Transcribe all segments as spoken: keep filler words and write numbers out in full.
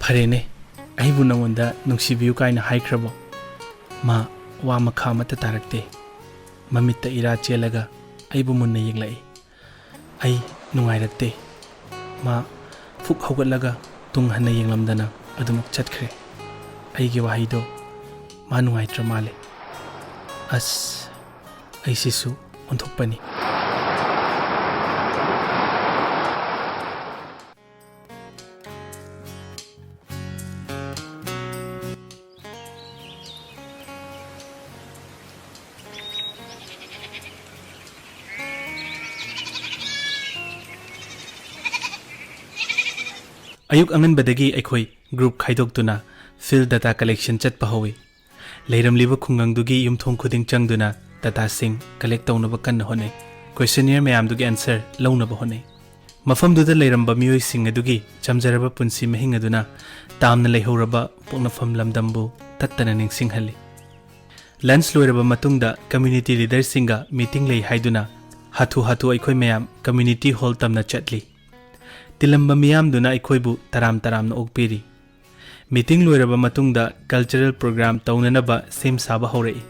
"ꯐꯔꯦꯅꯦ, ꯑꯩꯕꯨ ꯅꯉꯣꯟꯗ ꯅꯨꯡꯁꯤꯕꯤꯌꯨ ꯀꯥꯏꯅ ꯍꯥꯏꯈ꯭ꯔꯕꯣ?" ꯃꯥ ꯋꯥ ꯃꯈꯥ ꯑꯃꯠꯇ ꯇꯥꯔꯛꯇꯦ꯫ ꯃꯃꯤꯠꯇ ꯏꯔꯥ ꯆꯦꯜꯂꯒ ꯑꯩꯕꯨ ꯃꯨꯟꯅ ꯌꯦꯡꯂꯛꯏ꯫ ꯑꯩ ꯅꯨꯡꯉꯥꯏꯔꯛꯇꯦ꯫ ꯃꯥ ꯐꯨꯛ ꯍꯧꯒꯠꯂꯒ ꯇꯨꯡ ꯍꯟꯅ ꯌꯦꯡꯂꯝꯗꯅ ꯑꯗꯨꯃꯛ ꯆꯠꯈ꯭ꯔꯦ꯫ ꯑꯩꯒꯤ ꯋꯥꯍꯩꯗꯣ ꯃꯥ ꯅꯨꯡꯉꯥꯏꯇ꯭ꯔ ꯃꯥꯜꯂꯦ꯫ ꯑꯁ, ꯑꯩꯁꯤꯁꯨ ꯑꯣꯟꯊꯣꯛꯄꯅꯤ꯫ ꯑꯌꯨꯛ ꯑꯉꯟꯕꯗꯒꯤ ꯑꯩꯈꯣꯏ group ꯈꯥꯏꯗꯣꯛꯇꯨꯅ field data collection ꯆꯠꯄ ꯍꯧꯏ꯫ ꯂꯩꯔꯝꯂꯤꯕ ꯈꯨꯡꯒꯪꯗꯨꯒꯤ ꯌꯨꯝꯊꯣꯡ ꯈꯨꯗꯤꯡ ꯆꯪꯗꯨꯅ dataꯁꯤꯡ collect ꯇꯧꯅꯕ ꯀꯟꯅ ꯍꯣꯠꯅꯩ꯫ Questionnaire ꯃꯌꯥꯝꯗꯨꯒꯤ answer ꯂꯧꯅꯕ ꯍꯣꯠꯅꯩ꯫ ꯃꯐꯝꯗꯨꯗ ꯂꯩꯔꯝꯕ ꯃꯤꯑꯣꯏꯁꯤꯡ ꯑꯗꯨꯒꯤ ꯆꯝꯖꯔꯕ ꯄꯨꯟꯁꯤ ꯃꯍꯤꯡ ꯑꯗꯨꯅ ꯇꯥꯝꯅ ꯂꯩꯍꯧꯔꯕ ꯄꯣꯛꯅꯐꯝ ꯂꯝꯗꯝꯕꯨ ꯇꯠꯇꯅ ꯅꯤꯡꯁꯤꯡꯍꯜꯂꯤ꯫ Lunch ꯂꯣꯏꯔꯕ ꯃꯇꯨꯡꯗ community leaderꯁꯤꯡꯒ meeting ꯂꯩ ꯍꯥꯏꯗꯨꯅ ꯍꯥꯊꯨ ꯍꯥꯊꯨ ꯑꯩꯈꯣꯏ ꯃꯌꯥꯝ community hall ꯇꯝꯅ ꯆꯠꯂꯤ꯫ ꯇꯤꯜꯂꯝꯕ ꯃꯤꯌꯥꯝꯗꯨꯅ ꯑꯩꯈꯣꯏꯕꯨ ꯇꯔꯥꯝ ꯇꯔꯥꯝꯅ ꯑꯣꯛꯄꯤꯔꯤ꯫ Meeting ꯂꯣꯏꯔꯕ ꯃꯇꯨꯡꯗ cultural program ꯇꯧꯅꯅꯕ ꯁꯦꯝ ꯁꯥꯕ ꯍꯧꯔꯛꯏ꯫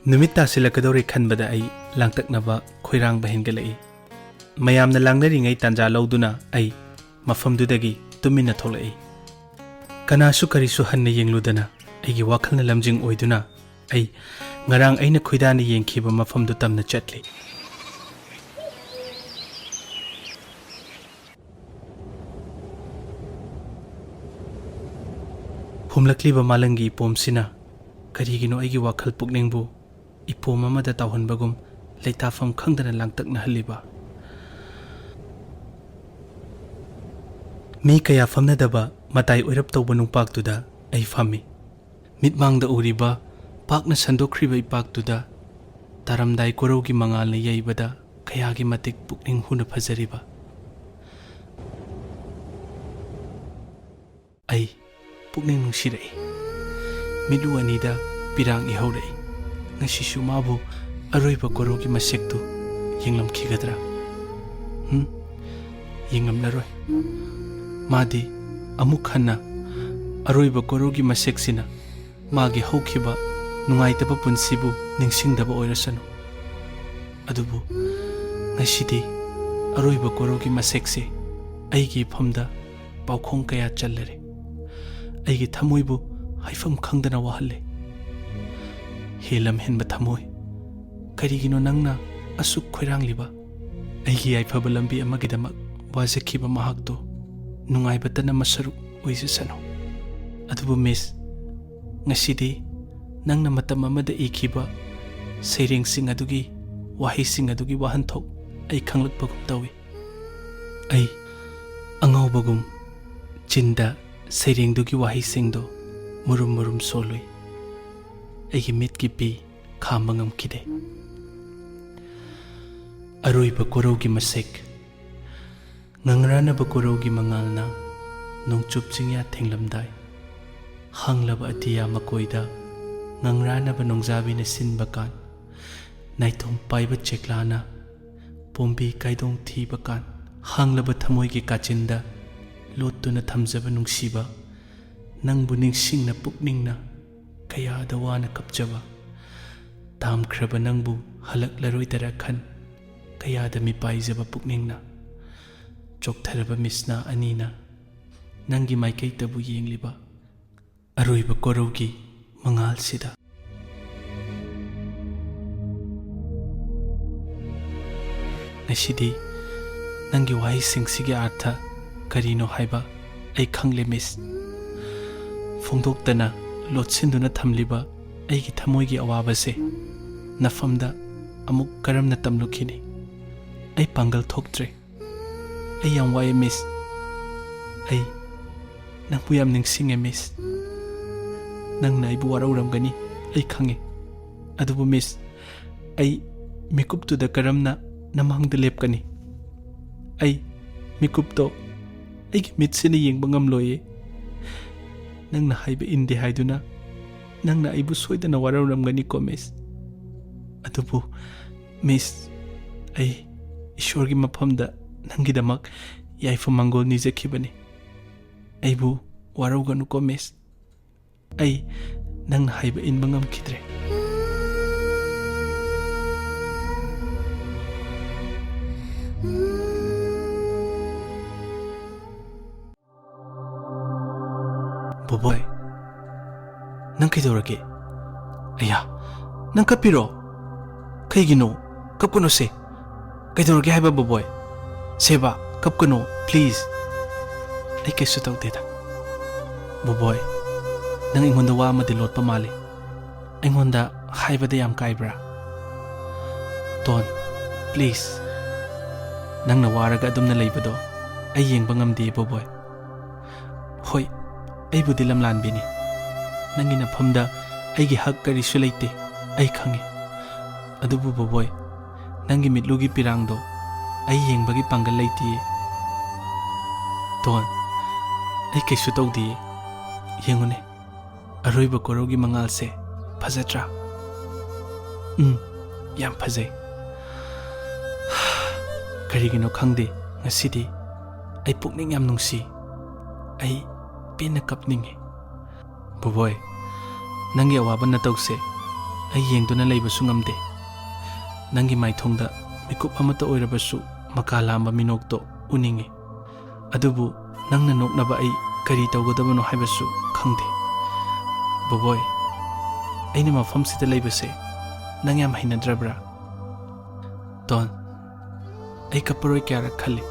ꯅꯨꯃꯤꯠ ꯇꯥꯁꯤꯜꯂꯛꯀꯗꯧꯔꯦ ꯈꯟꯕꯗ ꯑꯩ ꯂꯥꯡꯇꯛꯅꯕ ꯈꯣꯏꯔꯥꯡꯕ ꯍꯦꯟꯒꯠꯂꯛꯏ꯫ ꯃꯌꯥꯝꯅ ꯂꯥꯡꯅꯔꯤꯉꯩ ꯇꯥꯟꯖꯥ ꯂꯧꯗꯨꯅ ꯑꯩ ꯃꯐꯝꯗꯨꯗꯒꯤ ꯇꯨꯃꯤꯟꯅ ꯊꯣꯛꯂꯛꯏ꯫ ꯀꯅꯥꯁꯨ ꯀꯔꯤꯁꯨ ꯍꯟꯅ ꯌꯦꯡꯂꯨꯗꯅ ꯑꯩꯒꯤ ꯋꯥꯈꯜꯅ ꯂꯝꯖꯤꯡ ꯑꯣꯏꯗꯨꯅ ꯑꯩ ꯉꯔꯥꯡ ꯑꯩꯅ ꯈꯣꯏꯗꯥꯅ ꯌꯦꯡꯈꯤꯕ ꯃꯐꯝꯗꯨ ꯇꯝꯅ ꯆꯠꯂꯤ꯫ ꯍꯨꯝꯂꯛꯂꯤꯕ ꯃꯥꯂꯪꯒꯤ ꯏꯄꯣꯝꯁꯤꯅ ꯀꯔꯤꯒꯤꯅꯣ ꯑꯩꯒꯤ ꯋꯥꯈꯜ ꯄꯨꯛꯅꯤꯡꯕꯨ ꯏꯄꯣꯝ ꯑꯃꯗ ꯇꯥꯎꯍꯟꯕꯒꯨꯝ ꯂꯩꯇꯥꯐꯝ ꯈꯪꯗꯅ ꯂꯥꯡꯇꯛꯅꯍꯜꯂꯤꯕ? ꯃꯤ ꯀꯌꯥ ꯐꯝꯅꯗꯕ ꯃꯇꯥꯏ ꯑꯣꯏꯔꯞ ꯇꯧꯕ ꯅꯨꯡꯄꯥꯛꯇꯨꯗ ꯑꯩ ꯐꯝꯃꯤ꯫ ꯃꯤꯠꯃꯥꯡꯗ ꯎꯔꯤꯕ ꯄꯥꯛꯅ ꯁꯟꯗꯣꯛꯈ꯭ꯔꯤꯕ ꯏꯄꯥꯛꯇꯨꯗ ꯇꯥꯔꯝꯗꯥꯏ ꯀꯣꯔꯧꯒꯤ ꯃꯉꯥꯜꯅ ꯌꯩꯕꯗ ꯀꯌꯥꯒꯤ ꯃꯇꯤꯛ ꯄꯨꯛꯅꯤꯡ ꯍꯨꯅ ꯐꯖꯔꯤꯕ꯫ ꯑꯩ ꯄꯨꯛꯅꯤꯡ ꯅꯨꯡꯁꯤꯔꯛꯏ꯫ ꯃꯤꯠꯂꯨ ꯑꯅꯤꯗ ꯄꯤꯔꯥꯡ ꯏꯍꯧꯔꯛꯏ꯫ ꯉꯁꯤꯁꯨ ꯃꯥꯕꯨ ꯑꯔꯣꯏꯕ ꯀꯣꯔꯧꯒꯤ ꯃꯁꯦꯛꯇꯨ ꯌꯦꯡꯂꯝꯈꯤꯒꯗ꯭ꯔꯥ? ꯍꯨꯝ? ꯌꯦꯡꯂꯝꯂꯔꯣꯏ꯫ ꯃꯥꯗꯤ ꯑꯃꯨꯛ ꯍꯟꯅ ꯑꯔꯣꯏꯕ ꯀꯣꯔꯧꯒꯤ ꯃꯁꯦꯛꯁꯤꯅ ꯃꯥꯒꯤ ꯍꯧꯈꯤꯕ ꯅꯨꯡꯉꯥꯏꯇꯕ ꯄꯨꯟꯁꯤꯕꯨ ꯅꯤꯡꯁꯤꯡꯗꯕ ꯑꯣꯏꯔꯁꯅꯨ꯫ ꯑꯗꯨꯕꯨ ꯉꯁꯤꯗꯤ ꯑꯔꯣꯏꯕ ꯀꯣꯔꯧꯒꯤ ꯃꯁꯦꯛꯁꯦ ꯑꯩꯒꯤ ꯏꯐꯝꯗ ꯄꯥꯎꯈꯣꯡ ꯀꯌꯥ ꯆꯜꯂꯔꯦ꯫ ꯑꯩꯒꯤ ꯊꯃꯣꯏꯕꯨ ꯍꯥꯏꯐꯝ ꯈꯪꯗꯅ ꯋꯥꯍꯜꯂꯦ꯫ ꯍꯦ ꯂꯝꯍꯦꯟꯕ ꯊꯃꯣꯏ, ꯀꯔꯤꯒꯤꯅꯣ ꯅꯪꯅ ꯑꯁꯨꯛ ꯈꯣꯏꯔꯥꯡꯂꯤꯕ? ꯑꯩꯒꯤ ꯌꯥꯏꯐꯕ ꯂꯝꯕꯤ ꯑꯃꯒꯤꯗꯃꯛ ꯋꯥꯖꯈꯤꯕ ꯃꯍꯥꯛꯇꯣ ꯅꯨꯡꯉꯥꯏꯕꯇꯅ ꯃꯁꯔꯨꯛ ꯑꯣꯏꯖꯁꯅꯨ꯫ ꯑꯗꯨꯕꯨ ꯃꯤꯁ, ꯉꯁꯤꯗꯤ ꯅꯪꯅ ꯃꯇꯝ ꯑꯃꯗ ꯏꯈꯤꯕ ꯁꯩꯔꯦꯡꯁꯤꯡ ꯑꯗꯨꯒꯤ ꯋꯥꯍꯩꯁꯤꯡ ꯑꯗꯨꯒꯤ ꯋꯥꯍꯟꯊꯣꯛ ꯑꯩ ꯈꯪꯂꯛꯄꯒꯨꯝ ꯇꯧꯏ꯫ ꯑꯩ ꯑꯉꯥꯎꯕꯒꯨꯝ ꯆꯤꯟꯗ ꯁꯩꯔꯦꯡꯗꯨꯒꯤ ꯋꯥꯍꯩꯁꯤꯡꯗꯣ ꯃꯨꯔꯨꯝ ꯃꯨꯔꯨꯝ ꯁꯣꯜꯂꯨꯏ꯫ ꯑꯩꯒꯤ ꯃꯤꯠꯀꯤ ꯄꯤ ꯈꯥꯝꯕ ꯉꯝꯈꯤꯗꯦ꯫ ꯑꯔꯣꯏꯕ ꯀꯣꯔꯧꯒꯤ ꯃꯁꯦꯛ꯫ ꯉꯪꯔꯥꯅꯕ ꯀꯣꯔꯧꯒꯤ ꯃꯉꯥꯜꯅ ꯅꯣꯡꯆꯨꯞ ꯆꯤꯡꯌꯥ ꯊꯦꯡꯂꯝꯗꯥꯏ, ꯍꯥꯡꯂꯕ ꯑꯇꯤꯌꯥ ꯃꯀꯣꯏꯗ ꯉꯪꯔꯥꯅꯕ ꯅꯣꯡꯖꯥꯕꯤꯅ ꯁꯤꯟꯕ ꯀꯥꯟ, ꯅꯥꯏꯇꯣꯝ ꯄꯥꯏꯕ ꯆꯦꯛꯂꯥꯅ ꯄꯣꯝꯕꯤ ꯀꯥꯏꯗꯣꯡ ꯊꯤꯕ ꯀꯥꯟ, ꯍꯥꯡꯂꯕ ꯊꯃꯣꯏꯒꯤ ꯀꯥꯆꯤꯟꯗ ꯂꯣꯠꯇꯨꯅ ꯊꯝꯖꯕ ꯅꯨꯡꯁꯤꯕ, ꯅꯪꯕꯨ ꯅꯤꯡꯁꯤꯡꯅ ꯄꯨꯛꯅꯤꯡꯅ ꯀꯌꯥꯗ ꯋꯥꯅ ꯀꯞꯆꯕ, ꯇꯥꯝꯈ꯭ꯔꯕ ꯅꯪꯕꯨ ꯍꯜꯂꯛꯂꯔꯣꯏꯗꯔ ꯈꯟ ꯀꯌꯥꯗ ꯃꯤꯄꯥꯏꯖꯕ ꯄꯨꯛꯅꯤꯡꯅ꯫ ꯆꯣꯛꯊꯔꯕ ꯃꯤꯠꯁꯅꯥ ꯑꯅꯤꯅ ꯅꯪꯒꯤ ꯃꯥꯏꯀꯩꯇꯕꯨ ꯌꯦꯡꯂꯤꯕ ꯑꯔꯣꯏꯕ ꯀꯣꯔꯧꯒꯤ ꯃꯉꯥꯜꯁꯤꯗ꯫ ꯉꯁꯤꯗꯤ ꯅꯪꯒꯤ ꯋꯥꯍꯩꯁꯤꯡꯁꯤꯒꯤ ꯑꯥꯔꯊ ꯀꯔꯤꯅꯣ ꯍꯥꯏꯕ ꯑꯩ ꯈꯪꯂꯦ, ꯃꯤꯁ꯫ ꯐꯣꯡꯗꯣꯛꯇꯅ ꯂꯣꯠꯁꯤꯟꯗꯨꯅ ꯊꯝꯂꯤꯕ ꯑꯩꯒꯤ ꯊꯃꯣꯏꯒꯤ ꯑꯋꯥꯕꯁꯦ ꯅꯐꯝꯗ ꯑꯃꯨꯛ ꯀꯔꯝꯅ ꯇꯝꯂꯨꯈꯤꯅꯤ? ꯑꯩ ꯄꯥꯡꯒꯜ ꯊꯣꯛꯇ꯭ꯔꯦ꯫ ꯑꯩ ꯌꯥꯝ ꯋꯥꯏꯑꯦ, ꯃꯤꯁ꯫ ꯑꯩ ꯅꯪꯕꯨ ꯌꯥꯝ ꯅꯤꯡꯁꯤꯡꯉꯦ, ꯃꯤꯁ꯫ ꯅꯪꯅ ꯑꯩꯕꯨ ꯋꯥꯔꯧꯔꯝꯒꯅꯤ, ꯑꯩ ꯈꯪꯉꯦ꯫ ꯑꯗꯨꯕꯨ, ꯃꯤꯁ, ꯑꯩ ꯃꯤꯀꯨꯞꯇꯨꯗ ꯀꯔꯝꯅ ꯅꯃꯥꯡꯗ ꯂꯦꯞꯀꯅꯤ? ꯑꯩ ꯃꯤꯀꯨꯞꯇꯣ ꯑꯩꯒꯤ ꯃꯤꯠꯁꯤꯅ ꯌꯦꯡꯕ ꯉꯝꯂꯣꯏꯌꯦ꯫ ꯅꯪꯅ ꯍꯥꯏꯕ ꯏꯟꯗꯦ ꯍꯥꯏꯗꯨꯅ ꯅꯪꯅ ꯑꯩꯕꯨ ꯁꯣꯏꯗꯅ ꯋꯥꯔꯧꯔꯝꯒꯅꯤꯀꯣ, ꯃꯤꯁ꯫ ꯑꯗꯨꯕꯨ, ꯃꯤꯁ, ꯑꯩ ꯏꯁꯣꯔꯒꯤ ꯃꯐꯝꯗ ꯅꯪꯒꯤꯗꯃꯛ ꯌꯥꯏꯐ ꯃꯪꯒꯣꯜ ꯅꯤꯖꯈꯤꯕꯅꯤ꯫ ꯑꯩꯕꯨ ꯋꯥꯔꯧꯒꯅꯨꯀꯣ ꯃꯤꯁ, ꯑꯩ ꯅꯪꯅ ꯍꯥꯏꯕ ꯏꯟꯕ ꯉꯝꯈꯤꯗ꯭ꯔꯦ꯫ ꯕꯣꯕꯣꯏ, ꯅꯪ ꯀꯩꯗꯧꯔꯒꯦ? ꯑꯌꯥ, ꯅꯪ ꯀꯞꯄꯤꯔꯣ? ꯀꯩꯒꯤꯅꯣ? ꯀꯞꯀꯅꯨꯁꯦ꯫ ꯀꯩꯗꯧꯔꯒꯦ ꯍꯥꯏꯕ ꯕꯣꯕꯣꯏ? ꯁꯦꯕꯥ, ꯀꯞꯀꯅꯣ, please꯫ ꯑꯩ ꯀꯩꯁꯨ ꯇꯧꯗꯦꯗ꯫ ꯕꯣꯕꯣꯏ, ꯅꯪ ꯑꯩꯉꯣꯟꯗ ꯋꯥ ꯑꯃꯗꯤ ꯂꯣꯠꯄ ꯃꯥꯜꯂꯤ꯫ ꯑꯩꯉꯣꯟꯗ ꯍꯥꯏꯕꯗ ꯌꯥꯝ ꯀꯥꯏꯕ꯭ꯔꯥ? Tone, please꯫ ꯅꯪꯅ ꯋꯥꯔꯒ ꯑꯗꯨꯝꯅ ꯂꯩꯕꯗꯣ ꯑꯩ ꯌꯦꯡꯕ ꯉꯝꯗꯦ ꯕꯣꯕꯣꯏ꯫ ꯍꯣꯏ, ꯑꯩꯕꯨꯗꯤ ꯂꯝꯂꯥꯟꯕꯤꯅꯤ꯫ ꯅꯪꯒꯤ ꯅꯐꯝꯗ ꯑꯩꯒꯤ ꯍꯛ ꯀꯔꯤꯁꯨ ꯂꯩꯇꯦ, ꯑꯩ ꯈꯪꯏ꯫ ꯑꯗꯨꯕꯨ ꯕꯣꯕꯣꯏ, ꯅꯪꯒꯤ ꯃꯤꯠꯂꯨꯒꯤ ꯄꯤꯔꯥꯡꯗꯣ ꯑꯩ ꯌꯦꯡꯕꯒꯤ ꯄꯥꯡꯒꯜ ꯂꯩꯇꯤꯌꯦ꯫ ꯇꯣꯟ, ꯑꯩ ꯀꯩꯁꯨ ꯇꯧꯗꯤꯌꯦ꯫ ꯌꯦꯡꯉꯨꯅꯦ, ꯑꯔꯣꯏꯕ ꯀꯣꯔꯧꯒꯤ ꯃꯉꯥꯜꯁꯦ ꯐꯖꯗ꯭ꯔꯥ? ꯎꯝ, ꯌꯥꯝ ꯐꯖꯩ꯫ ꯀꯔꯤꯒꯤꯅꯣ ꯈꯪꯗꯦ, ꯉꯁꯤꯗꯤ ꯑꯩ ꯄꯨꯛꯅꯤꯡ ꯌꯥꯝ ꯅꯨꯡꯁꯤ꯫ ꯑꯩ ꯄꯦꯟꯅ ꯀꯞꯅꯤꯡꯉꯤ꯫ ꯕꯣꯕꯣꯏ, ꯅꯪꯒꯤ ꯑꯋꯥꯕ ꯅꯇꯧꯁꯦ ꯑꯩ ꯌꯦꯡꯗꯨꯅ ꯂꯩꯕꯁꯨ ꯉꯝꯗꯦ꯫ ꯅꯪꯒꯤ ꯃꯥꯏꯊꯣꯡꯗ ꯃꯤꯀꯨꯞ ꯑꯃꯠꯇ ꯑꯣꯏꯔꯕꯁꯨ ꯃꯀꯥ ꯂꯥꯝꯕ ꯃꯤꯅꯣꯛꯇꯣ ꯎꯅꯤꯡꯉꯤ꯫ ꯑꯗꯨꯕꯨ ꯅꯪꯅ ꯅꯣꯛꯅꯕ ꯑꯩ ꯀꯔꯤ ꯇꯧꯒꯗꯕꯅꯣ ꯍꯥꯏꯕꯁꯨ ꯈꯪꯗꯦ꯫ ꯕꯣꯕꯣꯏ, ꯑꯩꯅ ꯃꯐꯝꯁꯤꯗ ꯂꯩꯕꯁꯦ ꯅꯪ ꯌꯥꯝ ꯍꯩꯅꯗ꯭ꯔꯕ꯭ꯔꯥ? ꯇꯣꯟ, ꯑꯩ ꯀꯞꯄꯔꯣꯏ ꯀꯌꯥꯔꯛ ꯈꯜꯂꯤ,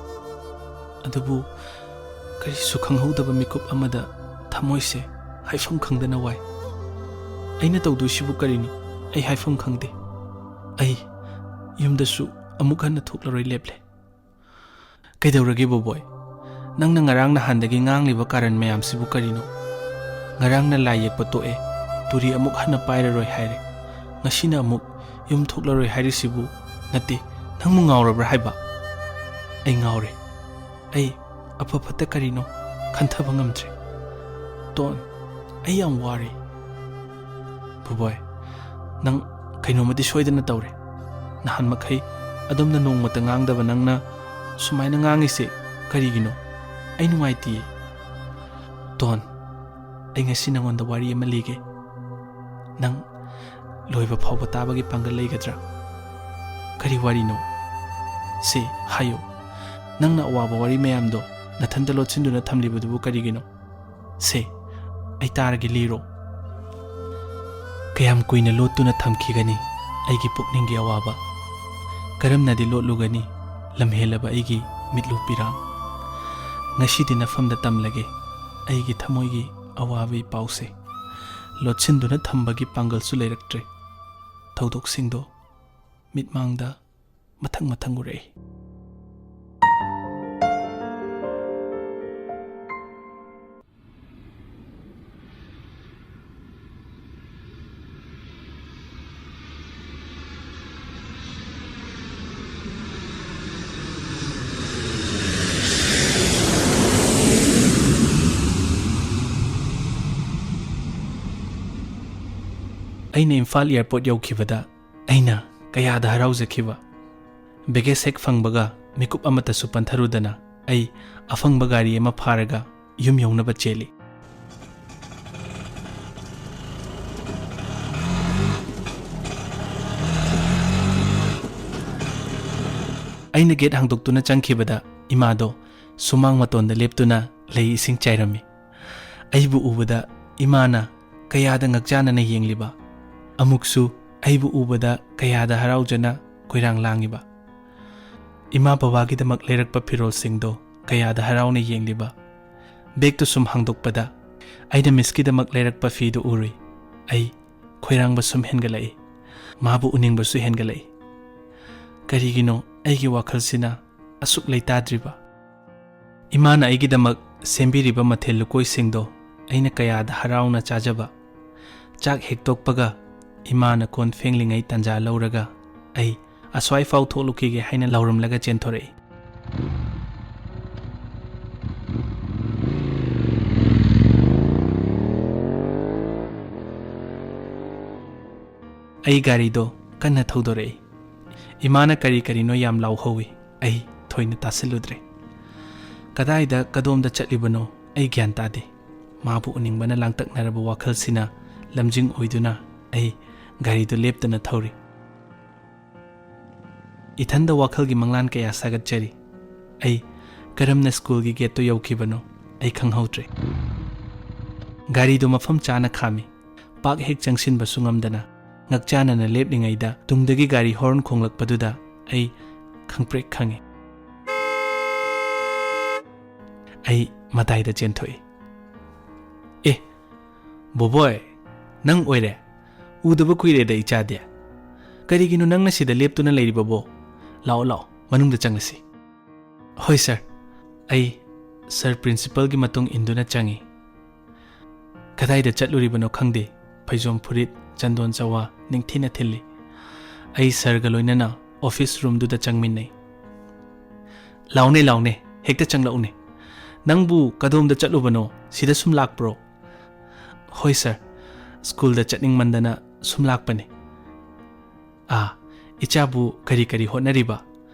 ꯑꯗꯨꯕꯨ ꯀꯔꯤꯁꯨ ꯈꯪꯍꯧꯗꯕ ꯃꯤꯀꯨꯞ ꯑꯃꯗ ꯊꯃꯣꯏꯁꯦ ꯍꯥꯏꯐꯝ ꯈꯪꯗꯅ ꯋꯥꯏ꯫ ꯑꯩꯅ ꯇꯧꯗꯣꯏꯁꯤꯕꯨ ꯀꯔꯤꯅꯣ? ꯑꯩ ꯍꯥꯏꯐꯝ ꯈꯪꯗꯦ꯫ ꯑꯩ ꯌꯨꯝꯗꯁꯨ ꯑꯃꯨꯛ ꯍꯟꯅ ꯊꯣꯛꯂꯔꯣꯏ ꯂꯦꯞꯂꯦ꯫ ꯀꯩꯗꯧꯔꯒꯦ ꯕꯣꯕꯣꯏ? ꯅꯪꯅ ꯉꯔꯥꯡ ꯅꯍꯥꯟꯗꯒꯤ ꯉꯥꯡꯂꯤꯕ ꯀꯥꯔꯟ ꯃꯌꯥꯝꯁꯤꯕꯨ ꯀꯔꯤꯅꯣ? ꯉꯔꯥꯡꯅ ꯂꯥꯏ ꯌꯦꯛꯄ ꯇꯣꯛꯑꯦ, ꯇꯨꯔꯤ ꯑꯃꯨꯛ ꯍꯟꯅ ꯄꯥꯏꯔꯔꯣꯏ ꯍꯥꯏꯔꯦ꯫ ꯉꯁꯤꯅ ꯑꯃꯨꯛ ꯌꯨꯝ ꯊꯣꯛꯂꯔꯣꯏ ꯍꯥꯏꯔꯤꯁꯤꯕꯨ? ꯅꯠꯇꯦ, ꯅꯪꯕꯨ ꯉꯥꯎꯔꯕ꯭ꯔꯥ ꯍꯥꯏꯕ? ꯑꯩ ꯉꯥꯎꯔꯦ꯫ ꯑꯩ ꯑꯐ ꯐꯠꯇ ꯀꯔꯤꯅꯣ ꯈꯟꯊꯕ ꯉꯝꯗ꯭ꯔꯦ꯫ ꯇꯣꯟ, ꯑꯩ ꯌꯥꯝ ꯋꯥꯔꯦ꯫ ꯕꯣꯕꯣꯏ, ꯅꯪ ꯀꯩꯅꯣꯝꯃꯗꯤ ꯁꯣꯏꯗꯅ ꯇꯧꯔꯦ꯫ ꯅꯍꯥꯟ ꯃꯈꯩ ꯑꯗꯣꯝꯅ ꯅꯣꯡꯃꯇ ꯉꯥꯡꯗꯕ ꯅꯪꯅ ꯁꯨꯃꯥꯏꯅ ꯉꯥꯡꯉꯤꯁꯦ ꯀꯔꯤꯒꯤꯅꯣ? ꯑꯩ ꯅꯨꯡꯉꯥꯏꯇꯤꯌꯦ꯫ ꯇꯣꯟ, ꯑꯩ ꯉꯁꯤ ꯅꯉꯣꯟꯗ ꯋꯥꯔꯤ ꯑꯃ ꯂꯤꯒꯦ꯫ ꯅꯪ ꯂꯣꯏꯕ ꯐꯥꯎꯕ ꯇꯥꯕꯒꯤ ꯄꯥꯡꯒꯜ ꯂꯩꯒꯗ꯭ꯔꯥ? ꯀꯔꯤ ꯋꯥꯔꯤꯅꯣ? ꯁꯤ ꯍꯥꯏꯌꯨ, ꯅꯪꯅ ꯑꯋꯥꯕ ꯋꯥꯔꯤ ꯃꯌꯥꯝꯗꯣ ꯅꯊꯟꯇ ꯂꯣꯠꯁꯤꯟꯗꯨꯅ ꯊꯝꯂꯤꯕꯗꯨꯕꯨ ꯀꯔꯤꯒꯤꯅꯣ? ꯁꯦ, ꯑꯩ ꯇꯥꯔꯒꯦ, ꯂꯤꯔꯣ꯫ ꯀꯌꯥꯝ ꯀꯨꯏꯅ ꯂꯣꯠꯇꯨꯅ ꯊꯝꯈꯤꯒꯅꯤ ꯑꯩꯒꯤ ꯄꯨꯛꯅꯤꯡꯒꯤ ꯑꯋꯥꯕ? ꯀꯔꯝꯅꯗꯤ ꯂꯣꯠꯂꯨꯒꯅꯤ ꯂꯝꯍꯦꯜꯂꯕ ꯑꯩꯒꯤ ꯃꯤꯠꯂꯨ ꯄꯤꯔꯥꯡ? ꯉꯁꯤꯗꯤ ꯅꯐꯝꯗ ꯇꯝꯂꯒꯦ ꯑꯩꯒꯤ ꯊꯃꯣꯏꯒꯤ ꯑꯋꯥꯕ ꯏꯄꯥꯎꯁꯦ꯫ ꯂꯣꯠꯁꯤꯟꯗꯨꯅ ꯊꯝꯕꯒꯤ ꯄꯥꯡꯒꯜꯁꯨ ꯂꯩꯔꯛꯇ꯭ꯔꯦ꯫ ꯊꯧꯗꯣꯛꯁꯤꯡꯗꯣ ꯃꯤꯠꯃꯥꯡꯗ ꯃꯊꯪ ꯃꯊꯪ ꯎꯔꯛꯏ꯫ ꯑꯩꯅ ꯏꯝꯐꯥꯜ ꯑꯦꯌꯔꯄꯣꯔꯠ ꯌꯧꯈꯤꯕꯗ ꯑꯩꯅ ꯀꯌꯥꯗ ꯍꯔꯥꯎꯖꯈꯤꯕ꯫ ꯕꯦꯒꯦꯖ ꯍꯦꯛ ꯐꯪꯕꯒ ꯃꯤꯀꯨꯞ ꯑꯃꯠꯇꯁꯨ ꯄꯟꯊꯔꯨꯗꯅ ꯑꯩ ꯑꯐꯪꯕ ꯒꯥꯔꯤ ꯑꯃ ꯐꯥꯔꯒ ꯌꯨꯝ ꯌꯧꯅꯕ ꯆꯦꯜꯂꯤ꯫ ꯑꯩꯅ ꯒꯦꯠ ꯍꯥꯡꯗꯣꯛꯇꯨꯅ ꯆꯪꯈꯤꯕꯗ ꯏꯃꯥꯗꯣ ꯁꯨꯃꯥꯡ ꯃꯇꯣꯟꯗ ꯂꯦꯞꯇꯨꯅ ꯂꯩ ꯏꯁꯤꯡ ꯆꯥꯏꯔꯝꯃꯤ꯫ ꯑꯩꯕꯨ ꯎꯕꯗ ꯏꯃꯥꯅ ꯀꯌꯥꯗ ꯉꯛꯆꯥꯅꯅ ꯌꯦꯡꯂꯤꯕ, ꯑꯃꯨꯛꯁꯨ ꯑꯩꯕꯨ ꯎꯕꯗ ꯀꯌꯥꯗ ꯍꯔꯥꯎꯖꯅ ꯀꯣꯏꯔꯥꯡ ꯂꯥꯡꯉꯤꯕ꯫ ꯏꯃꯥ ꯕꯕꯥꯒꯤꯗꯃꯛ ꯂꯩꯔꯛꯄ ꯐꯤꯔꯣꯜꯁꯤꯡꯗꯣ ꯀꯌꯥꯗ ꯍꯔꯥꯎꯅ ꯌꯦꯡꯂꯤꯕ꯫ ꯕꯦꯒꯇꯨ ꯁꯨꯝ ꯍꯥꯡꯗꯣꯛꯄꯗ ꯑꯩꯅ ꯃꯤꯁꯀꯤꯗꯃꯛ ꯂꯩꯔꯛꯄ ꯐꯤꯗꯨ ꯎꯔꯨꯏ꯫ ꯑꯩ ꯈꯣꯏꯔꯥꯡꯕ ꯁꯨꯝ ꯍꯦꯟꯒꯠꯂꯛꯏ꯫ ꯃꯥꯕꯨ ꯎꯅꯤꯡꯕꯁꯨ ꯍꯦꯟꯒꯠꯂꯛꯏ꯫ ꯀꯔꯤꯒꯤꯅꯣ ꯑꯩꯒꯤ ꯋꯥꯈꯜꯁꯤꯅ ꯑꯁꯨꯛ ꯂꯩꯇꯥꯗ꯭ꯔꯤꯕ? ꯏꯃꯥꯅ ꯑꯩꯒꯤꯗꯃꯛ ꯁꯦꯝꯕꯤꯔꯤꯕ ꯃꯊꯦꯜ ꯂꯨꯀꯣꯏꯁꯤꯡꯗꯣ ꯑꯩꯅ ꯀꯌꯥꯗ ꯍꯔꯥꯎꯅ ꯆꯥꯖꯕ꯫ ꯆꯥꯛ ꯍꯦꯛ ꯇꯣꯛꯄꯒ ꯏꯃꯥꯅ ꯀꯣꯟ ꯐꯦꯡꯂꯤꯉꯩ ꯇꯥꯟꯖꯥ ꯂꯧꯔꯒ ꯑꯩ ꯑꯁ꯭ꯋꯥꯏ ꯐꯥꯎ ꯊꯣꯛꯂꯨꯈꯤꯒꯦ ꯍꯥꯏꯅ ꯂꯥꯎꯔꯝꯂꯒ ꯆꯦꯟꯊꯣꯔꯛꯏ꯫ ꯑꯩ ꯒꯥꯔꯤꯗꯣ ꯀꯟꯅ ꯊꯧꯗꯣꯔꯛꯏ꯫ ꯏꯃꯥꯅ ꯀꯔꯤ ꯀꯔꯤꯅꯣ ꯌꯥꯝ ꯂꯥꯎꯍꯧꯏ꯫ ꯑꯩ ꯊꯣꯏꯅ ꯇꯥꯁꯤꯜꯂꯨꯗ꯭ꯔꯦ꯫ ꯀꯗꯥꯏꯗ ꯀꯗꯣꯝꯗ ꯆꯠꯂꯤꯕꯅꯣ ꯑꯩ ꯒ꯭ꯌꯥꯟ ꯇꯥꯗꯦ꯫ ꯃꯥꯕꯨ ꯎꯅꯤꯡꯕꯅ ꯂꯥꯡꯇꯛꯅꯔꯕ ꯋꯥꯈꯜꯁꯤꯅ ꯂꯝꯖꯤꯡ ꯑꯣꯏꯗꯨꯅ ꯑꯩ ꯒꯥꯔꯤꯗꯨ ꯂꯦꯞꯇꯅ ꯊꯧꯔꯤ꯫ ꯏꯊꯟꯗ ꯋꯥꯈꯜꯒꯤ ꯃꯪꯂꯥꯟ ꯀꯌꯥ ꯁꯥꯒꯠꯆꯔꯤ꯫ ꯑꯩ ꯀꯔꯝꯅ ꯁ꯭ꯀꯨꯜꯒꯤ ꯒꯦꯠꯇꯨ ꯌꯧꯈꯤꯕꯅꯣ ꯑꯩ ꯈꯪꯍꯧꯗ꯭ꯔꯦ꯫ ꯒꯥꯔꯤꯗꯨ ꯃꯐꯝ ꯆꯥꯅ ꯈꯥꯝꯃꯤ꯫ ꯄꯥꯛ ꯍꯦꯛ ꯆꯪꯁꯤꯟꯕꯁꯨ ꯉꯝꯗꯅ ꯉꯛꯆꯥꯅꯅ ꯂꯦꯞꯂꯤꯉꯩꯗ ꯇꯨꯡꯗꯒꯤ ꯒꯥꯔꯤ ꯍꯣꯔꯟ ꯈꯣꯡꯂꯛꯄꯗꯨꯗ ꯑꯩ ꯈꯪꯄ꯭ꯔꯦꯛ ꯈꯪꯉꯤ꯫ ꯑꯩ ꯃꯇꯥꯏꯗ ꯆꯦꯟꯊꯣꯛꯏ꯫ "ꯑꯦ, ꯕꯣꯕꯣꯏ, ꯅꯪ ꯑꯣꯏꯔꯦ? ꯎꯗꯕ ꯀꯨꯏꯔꯦꯗ ꯏꯆꯥꯗꯤ꯫ ꯀꯔꯤꯒꯤꯅꯣ ꯅꯪꯅ ꯁꯤꯗ ꯂꯦꯞꯇꯨꯅ ꯂꯩꯔꯤꯕꯕꯣ? ꯂꯥꯛꯑꯣ, ꯂꯥꯛꯑꯣ, ꯃꯅꯨꯡꯗ ꯆꯪꯂꯁꯤ꯫" "ꯍꯣꯏ ꯁꯥꯔ꯫" ꯑꯩ ꯁꯥꯔ ꯄ꯭ꯔꯤꯟꯁꯤꯄꯜꯒꯤ ꯃꯇꯨꯡ ꯏꯟꯗꯨꯅ ꯆꯪꯏ꯫ ꯀꯗꯥꯏꯗ ꯆꯠꯂꯨꯔꯤꯕꯅꯣ ꯈꯪꯗꯦ, ꯐꯩꯖꯣꯝ ꯐꯨꯔꯤꯠ, ꯆꯟꯗꯣꯟ ꯆꯋꯥ ꯅꯤꯡꯊꯤꯅ ꯊꯤꯜꯂꯤ꯫ ꯑꯩ ꯁꯥꯔꯒ ꯂꯣꯏꯅꯅ ꯑꯣꯐꯤꯁ ꯔꯨꯝꯗꯨꯗ ꯆꯪꯃꯤꯟꯅꯩ꯫ "ꯂꯥꯎꯅꯦ, ꯂꯥꯎꯅꯦ, ꯍꯦꯛꯇ ꯆꯪꯂꯛꯎꯅꯦ꯫ ꯅꯪꯕꯨ ꯀꯗꯣꯝꯗ ꯆꯠꯂꯨꯕꯅꯣ? ꯁꯤꯗ ꯁꯨꯝ ꯂꯥꯛꯄ꯭ꯔꯣ?" "ꯍꯣꯏ ꯁꯥꯔ, ꯁ꯭ꯀꯨꯜꯗ ꯆꯠꯅꯤꯡꯃꯟꯗꯅ ꯁꯨꯝ ꯂꯥꯛꯄꯅꯤ꯫" "ꯑꯥ, ꯏꯆꯥꯕꯨ ꯀꯔꯤ ꯀꯔꯤ ꯍꯣꯠꯅꯔꯤꯕ?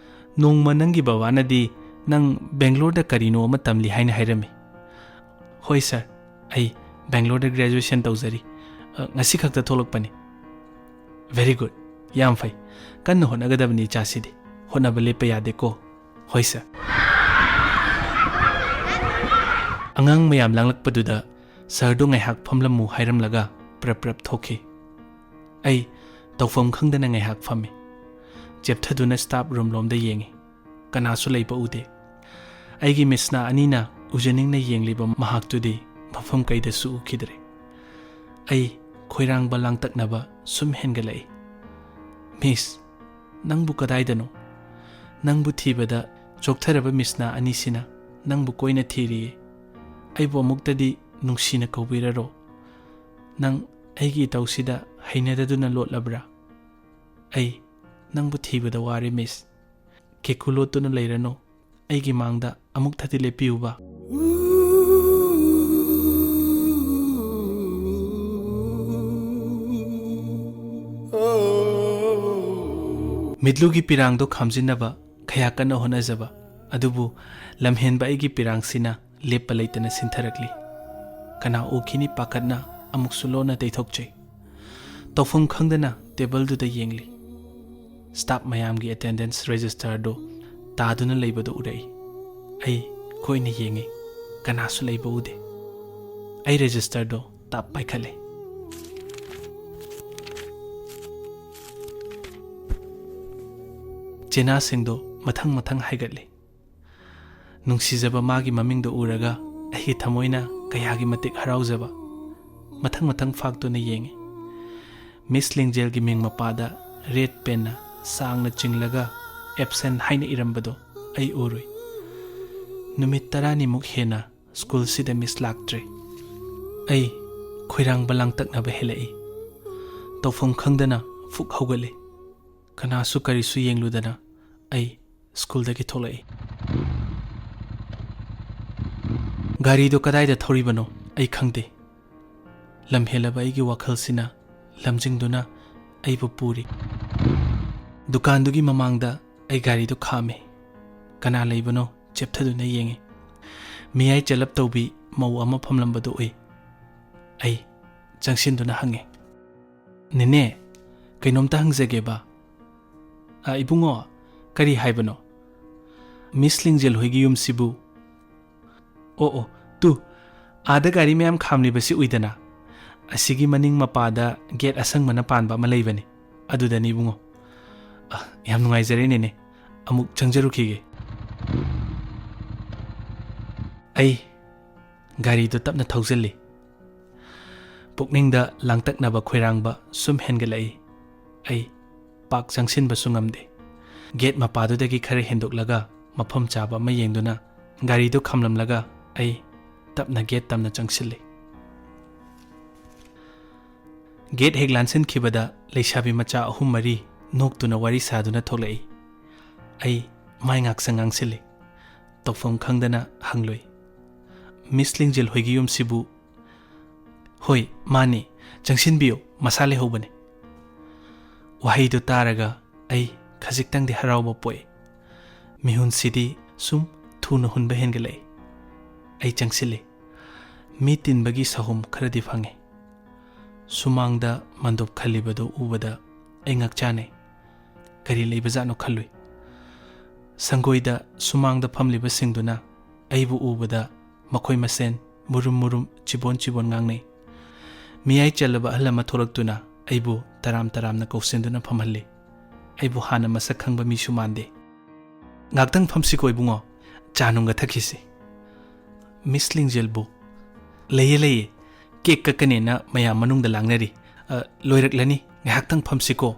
ꯅꯣꯡꯃ ꯅꯪꯒꯤ ꯕꯕꯥꯅꯗꯤ ꯅꯪ ꯕꯦꯡꯒ꯭ꯂꯣꯔꯗ ꯀꯔꯤꯅꯣ ꯑꯃ ꯇꯝꯂꯤ ꯍꯥꯏꯅ ꯍꯥꯏꯔꯝꯃꯤ꯫" "ꯍꯣꯏ ꯁꯥꯔ, ꯑꯩ ꯕꯦꯡꯒ꯭ꯂꯣꯔꯗ ꯒ꯭ꯔꯦꯖꯨꯑꯦꯁꯟ ꯇꯧꯖꯔꯤ꯫ ꯑ, ꯉꯁꯤ ꯈꯛꯇ ꯊꯣꯛꯂꯛꯄꯅꯤ꯫" "ꯚꯦꯔꯤ ꯒꯨꯗ, ꯌꯥꯝ ꯐꯩ꯫ ꯀꯟꯅ ꯍꯣꯠꯅꯒꯗꯕꯅꯤ ꯏꯆꯥꯁꯤꯗꯤ꯫ ꯍꯣꯠꯅꯕ ꯂꯦꯞꯄ ꯌꯥꯗꯦꯀꯣ꯫" "ꯍꯣꯏ ꯁꯥꯔ꯫" ꯑꯉꯥꯡ ꯃꯌꯥꯝ ꯂꯥꯡꯂꯛꯄꯗꯨꯗ ꯁꯥꯔꯗꯨ ꯉꯥꯏꯍꯥꯛ ꯐꯝꯂꯝꯃꯨ ꯍꯥꯏꯔꯝꯂꯒ ꯄ꯭ꯔꯞ ꯄ꯭ꯔꯞ ꯊꯣꯛꯈꯤ꯫ ꯑꯩ ꯇꯧꯐꯝ ꯈꯪꯗꯅ ꯉꯥꯏꯍꯥꯛ ꯐꯝꯃꯤ꯫ ꯆꯦꯞꯊꯗꯨꯅ ꯁ꯭ꯇꯥꯐ ꯔꯨꯝ ꯂꯣꯝꯗ ꯌꯦꯡꯉꯤ꯫ ꯀꯅꯥꯁꯨ ꯂꯩꯕ ꯎꯗꯦ꯫ ꯑꯩꯒꯤ ꯃꯤꯠꯁꯅꯥ ꯑꯅꯤꯅ ꯎꯖꯅꯤꯡꯅ ꯌꯦꯡꯂꯤꯕ ꯃꯍꯥꯛꯇꯨꯗꯤ ꯃꯐꯝ ꯀꯩꯗꯁꯨ ꯎꯈꯤꯗ꯭ꯔꯦ꯫ ꯑꯩ ꯈꯣꯏꯔꯥꯡꯕ ꯂꯥꯡꯇꯛꯅꯕ ꯁꯨꯝ ꯍꯦꯟꯒꯠꯂꯛꯏ꯫ "ꯃꯤꯁ, ꯅꯪꯕꯨ ꯀꯗꯥꯏꯗꯅꯣ? ꯅꯪꯕꯨ ꯊꯤꯕꯗ ꯆꯣꯛꯊꯔꯕ ꯃꯤꯠꯁꯅꯥ ꯑꯅꯤꯁꯤꯅ ꯅꯪꯕꯨ ꯀꯣꯏꯅ ꯊꯤꯔꯤꯌꯦ꯫ ꯑꯩꯕꯨ ꯑꯃꯨꯛꯇꯗꯤ ꯅꯨꯡꯁꯤꯅ ꯀꯧꯕꯤꯔꯔꯣ꯫ ꯅꯪ ꯑꯩꯒꯤ ꯏꯇꯧꯁꯤꯗ ꯍꯩꯅꯗꯗꯨꯅ ꯂꯣꯠꯂꯕ꯭ꯔꯥ? ꯑꯩ ꯅꯪꯕꯨ ꯊꯤꯕꯗ ꯋꯥꯔꯦ, ꯃꯤꯁ꯫ ꯀꯦꯀꯨ ꯂꯣꯠꯇꯨꯅ ꯂꯩꯔꯅꯨ꯫ ꯑꯩꯒꯤ ꯃꯥꯡꯗ ꯑꯃꯨꯛ ꯊꯥꯗꯤ ꯂꯦꯞꯄꯤꯌꯨꯕ꯫" ꯃꯤꯠꯂꯨꯒꯤ ꯄꯤꯔꯥꯡꯗꯣ ꯈꯥꯝꯖꯤꯟꯅꯕ ꯀꯌꯥ ꯀꯟꯅ ꯍꯣꯠꯅꯖꯕ, ꯑꯗꯨꯕꯨ ꯂꯝꯍꯦꯟꯕ ꯑꯩꯒꯤ ꯄꯤꯔꯥꯡꯁꯤꯅ ꯂꯦꯞꯄ ꯂꯩꯇꯅ ꯁꯤꯟꯊꯔꯛꯂꯤ꯫ ꯀꯅꯥ ꯎꯈꯤꯅꯤ ꯄꯥꯈꯠꯅ ꯑꯃꯨꯛꯁꯨ ꯂꯣꯟꯅ ꯇꯩꯊꯣꯛꯆꯩ꯫ ꯇꯧꯐꯝ ꯈꯪꯗꯅ ꯇꯦꯕꯜꯗꯨꯗ ꯌꯦꯡꯂꯤ꯫ ꯁ꯭ꯇꯥꯐ ꯃꯌꯥꯝꯒꯤ ꯑꯦꯇꯦꯟꯗꯦꯟꯁ ꯔꯦꯖꯤꯁꯇꯔꯗꯨ ꯇꯥꯗꯨꯅ ꯂꯩꯕꯗꯨ ꯎꯔꯛꯏ꯫ ꯑꯩ ꯀꯣꯏꯅ ꯌꯦꯡꯉꯤ꯫ ꯀꯅꯥꯁꯨ ꯂꯩꯕ ꯎꯗꯦ꯫ ꯑꯩ ꯔꯦꯖꯤꯁꯇꯔꯗꯨ ꯇꯥꯞ ꯄꯥꯏꯈꯠꯂꯦ꯫ ꯆꯦꯅꯥꯁꯤꯡꯗꯨ ꯃꯊꯪ ꯃꯊꯪ ꯍꯥꯏꯒꯠꯂꯤ꯫ ꯅꯨꯡꯁꯤꯖꯕ ꯃꯥꯒꯤ ꯃꯃꯤꯡꯗꯨ ꯎꯔꯒ ꯑꯩꯒꯤ ꯊꯃꯣꯏꯅ ꯀꯌꯥꯒꯤ ꯃꯇꯤꯛ ꯍꯔꯥꯎꯖꯕ꯫ ꯃꯊꯪ ꯃꯊꯪ ꯐꯥꯛꯇꯨꯅ ꯌꯦꯡꯉꯤ꯫ ꯃꯤꯁ ꯂꯤꯡꯖꯦꯜꯒꯤ ꯃꯤꯡ ꯃꯄꯥꯗ ꯔꯦꯗ ꯄꯦꯟꯅ ꯁꯥꯡꯅ ꯆꯤꯡꯂꯒ "ꯑꯦꯕꯁꯦꯟ" ꯍꯥꯏꯅ ꯏꯔꯝꯕꯗꯨ ꯑꯩ ꯎꯔꯨꯏ꯫ ꯅꯨꯃꯤꯠ ꯇꯔꯥꯅꯤꯃꯨꯛ ꯍꯦꯟꯅ ꯁ꯭ꯀꯨꯜꯁꯤꯗ ꯃꯤꯁ ꯂꯥꯛꯇ꯭ꯔꯦ꯫ ꯑꯩ ꯈꯣꯏꯔꯥꯡꯕ ꯂꯥꯡꯇꯛꯅꯕ ꯍꯦꯜꯂꯛꯏ꯫ ꯇꯧꯐꯝ ꯈꯪꯗꯅ ꯐꯨꯛ ꯍꯧꯒꯠꯂꯤ꯫ ꯀꯅꯥꯁꯨ ꯀꯔꯤꯁꯨ ꯌꯦꯡꯂꯨꯗꯅ ꯑꯩ ꯁ꯭ꯀꯨꯜꯗꯒꯤ ꯊꯣꯛꯂꯛꯏ꯫ ꯒꯥꯔꯤꯗꯨ ꯀꯗꯥꯏꯗ ꯊꯧꯔꯤꯕꯅꯣ ꯑꯩ ꯈꯪꯗꯦ꯫ ꯂꯝ ꯍꯦꯜꯂꯕ ꯑꯩꯒꯤ ꯋꯥꯈꯜꯁꯤꯅ ꯂꯝꯖꯤꯡꯗꯨꯅ ꯑꯩꯕꯨ ꯄꯨꯔꯤ꯫ ꯗꯨꯀꯥꯟꯗꯨꯒꯤ ꯃꯃꯥꯡꯗ ꯑꯩ ꯒꯥꯔꯤꯗꯨ ꯈꯥꯝꯃꯤ꯫ ꯀꯅꯥ ꯂꯩꯕꯅꯣ ꯆꯦꯞꯊꯗꯨꯅ ꯌꯦꯡꯉꯤ꯫ ꯃꯤꯌꯥꯏ ꯆꯦꯜꯂꯞ ꯇꯧꯕꯤ ꯃꯧ ꯑꯃ ꯐꯝꯂꯝꯕꯗꯨ ꯎꯏ꯫ ꯑꯩ ꯆꯪꯁꯤꯟꯗꯨꯅ ꯍꯪꯉꯤ, "ꯅꯦꯅꯦ, ꯀꯩꯅꯣꯝꯇ ꯍꯪꯖꯒꯦꯕ"꯫ "ꯑ, ꯏꯕꯨꯡꯉꯣ, ꯀꯔꯤ ꯍꯥꯏꯕꯅꯣ?" "ꯃꯤꯁ ꯂꯤꯡꯖꯦꯜ ꯍꯣꯏꯒꯤ ꯌꯨꯝꯁꯤꯕꯨ?" "ꯑꯣ, ꯑꯣ, ꯇꯨ, ꯑꯥꯗ ꯒꯥꯔꯤ ꯃꯌꯥꯝ ꯈꯥꯝꯂꯤꯕꯁꯤ ꯎꯏꯗꯅ? ꯑꯁꯤꯒꯤ ꯃꯅꯤꯡ ꯃꯄꯥꯗ ꯒꯦꯠ ꯑꯁꯪꯕꯅ ꯄꯥꯟꯕ ꯑꯃ ꯂꯩꯕꯅꯤ, ꯑꯗꯨꯗꯅꯤ ꯏꯕꯨꯡꯉꯣ꯫ ꯑ, ꯌꯥꯝ ꯅꯨꯡꯉꯥꯏꯖꯔꯦ ꯅꯦꯅꯦ, ꯑꯃꯨꯛ ꯆꯪꯖꯔꯨꯈꯤꯒꯦ"꯫ ꯑꯩ ꯒꯥꯔꯤꯗꯨ ꯇꯞꯅ ꯊꯧꯖꯤꯜꯂꯤ꯫ ꯄꯨꯛꯅꯤꯡꯗ ꯂꯥꯡꯇꯛꯅꯕ ꯈꯣꯏꯔꯥꯡꯕ ꯁꯨꯝ ꯍꯦꯟꯒꯠꯂꯛꯏ꯫ ꯑꯩ ꯄꯥꯛ ꯆꯪꯁꯤꯟꯕꯁꯨ ꯉꯝꯗꯦ꯫ ꯒꯦꯠ ꯃꯄꯥꯗꯨꯗꯒꯤ ꯈꯔ ꯍꯦꯟꯗꯣꯛꯂꯒ ꯃꯐꯝ ꯆꯥꯕ ꯑꯃ ꯌꯦꯡꯗꯨꯅ ꯒꯥꯔꯤꯗꯨ ꯈꯥꯝꯂꯝꯂꯒ ꯑꯩ ꯇꯞꯅ ꯒꯦꯠ ꯇꯝꯅ ꯆꯪꯁꯤꯜꯂꯤ꯫ ꯒꯦꯠ ꯍꯦꯛ ꯂꯥꯟꯁꯤꯟꯈꯤꯕꯗ ꯂꯩꯁꯥꯕꯤ ꯃꯆꯥ ꯑꯍꯨꯝ ꯃꯔꯤ ꯅꯣꯛꯇꯨꯅ ꯋꯥꯔꯤ ꯁꯥꯗꯨꯅ ꯊꯣꯛꯂꯛꯏ꯫ ꯑꯩ ꯃꯥꯏ ꯉꯥꯛꯁꯪ ꯉꯥꯡꯁꯤꯜꯂꯤ꯫ ꯇꯧꯐꯝ ꯈꯪꯗꯅ ꯍꯪꯂꯨꯏ, "ꯃꯤꯁ ꯂꯤꯡꯖꯦꯜ ꯍꯣꯏꯒꯤ ꯌꯨꯝꯁꯤꯕꯨ?" "ꯍꯣꯏ, ꯃꯥꯅꯤ꯫ ꯆꯪꯁꯤꯟꯕꯤꯌꯨ, ꯃꯁꯥ ꯂꯩꯍꯧꯕꯅꯤ"꯫ ꯋꯥꯍꯩꯗꯨ ꯇꯥꯔꯒ ꯑꯩ ꯈꯖꯤꯛꯇꯪꯗꯤ ꯍꯔꯥꯎꯕ ꯄꯣꯛꯏ꯫ ꯃꯤꯍꯨꯟꯁꯤꯗꯤ ꯁꯨꯝ ꯊꯨꯅ ꯍꯨꯟꯕ ꯍꯦꯟꯒꯠꯂꯛꯏ꯫ ꯑꯩ ꯆꯪꯁꯤꯜꯂꯤ꯫ ꯃꯤ ꯇꯤꯟꯕꯒꯤ ꯁꯍꯨꯝ ꯈꯔꯗꯤ ꯐꯪꯉꯤ꯫ ꯁꯨꯃꯥꯡꯗ ꯃꯟꯗꯣꯞ ꯈꯜꯂꯤꯕꯗꯨ ꯎꯕꯗ ꯑꯩ ꯉꯛꯆꯥꯅꯩ꯫ ꯀꯔꯤ ꯂꯩꯕꯖꯥꯠꯅꯣ ꯈꯜꯂꯨꯏ꯫ ꯁꯪꯒꯣꯏꯗ ꯁꯨꯃꯥꯡꯗ ꯐꯝꯂꯤꯕꯁꯤꯡꯗꯨꯅ ꯑꯩꯕꯨ ꯎꯕꯗ ꯃꯈꯣꯏ ꯃꯁꯦꯟ ꯃꯨꯔꯨꯝ ꯃꯨꯔꯨꯝ ꯆꯤꯕꯣꯟ ꯆꯤꯕꯣꯟ ꯉꯥꯡꯅꯩ꯫ ꯃꯤꯌꯥꯏ ꯆꯜꯂꯕ ꯑꯍꯜ ꯑꯃ ꯊꯣꯛꯂꯛꯇꯨꯅ ꯑꯩꯕꯨ ꯇꯔꯥꯝ ꯇꯔꯥꯝꯅ ꯀꯧꯁꯤꯟꯗꯨꯅ ꯐꯝꯍꯜꯂꯤ꯫ ꯑꯩꯕꯨ ꯍꯥꯟꯅ ꯃꯁꯛ ꯈꯪꯕ ꯃꯤꯁꯨ ꯃꯥꯟꯗꯦ꯫ "ꯉꯥꯛꯇꯪ ꯐꯝꯁꯤꯀꯣ ꯏꯕꯨꯡꯉꯣ, ꯆꯥ ꯅꯨꯡꯒ ꯊꯛꯈꯤꯁꯤ꯫" "ꯃꯤꯁ ꯂꯤꯡꯖꯦꯜꯕꯨ?" "ꯂꯩꯌꯦ, ꯂꯩꯌꯦ꯫ ꯀꯦꯛ ꯀꯛꯀꯅꯦꯅ ꯃꯌꯥꯝ ꯃꯅꯨꯡꯗ ꯂꯥꯡꯅꯔꯤ꯫ ꯑ, ꯂꯣꯏꯔꯛꯂꯅꯤ, ꯉꯥꯏꯍꯥꯛꯇꯪ ꯐꯝꯁꯤꯀꯣ꯫"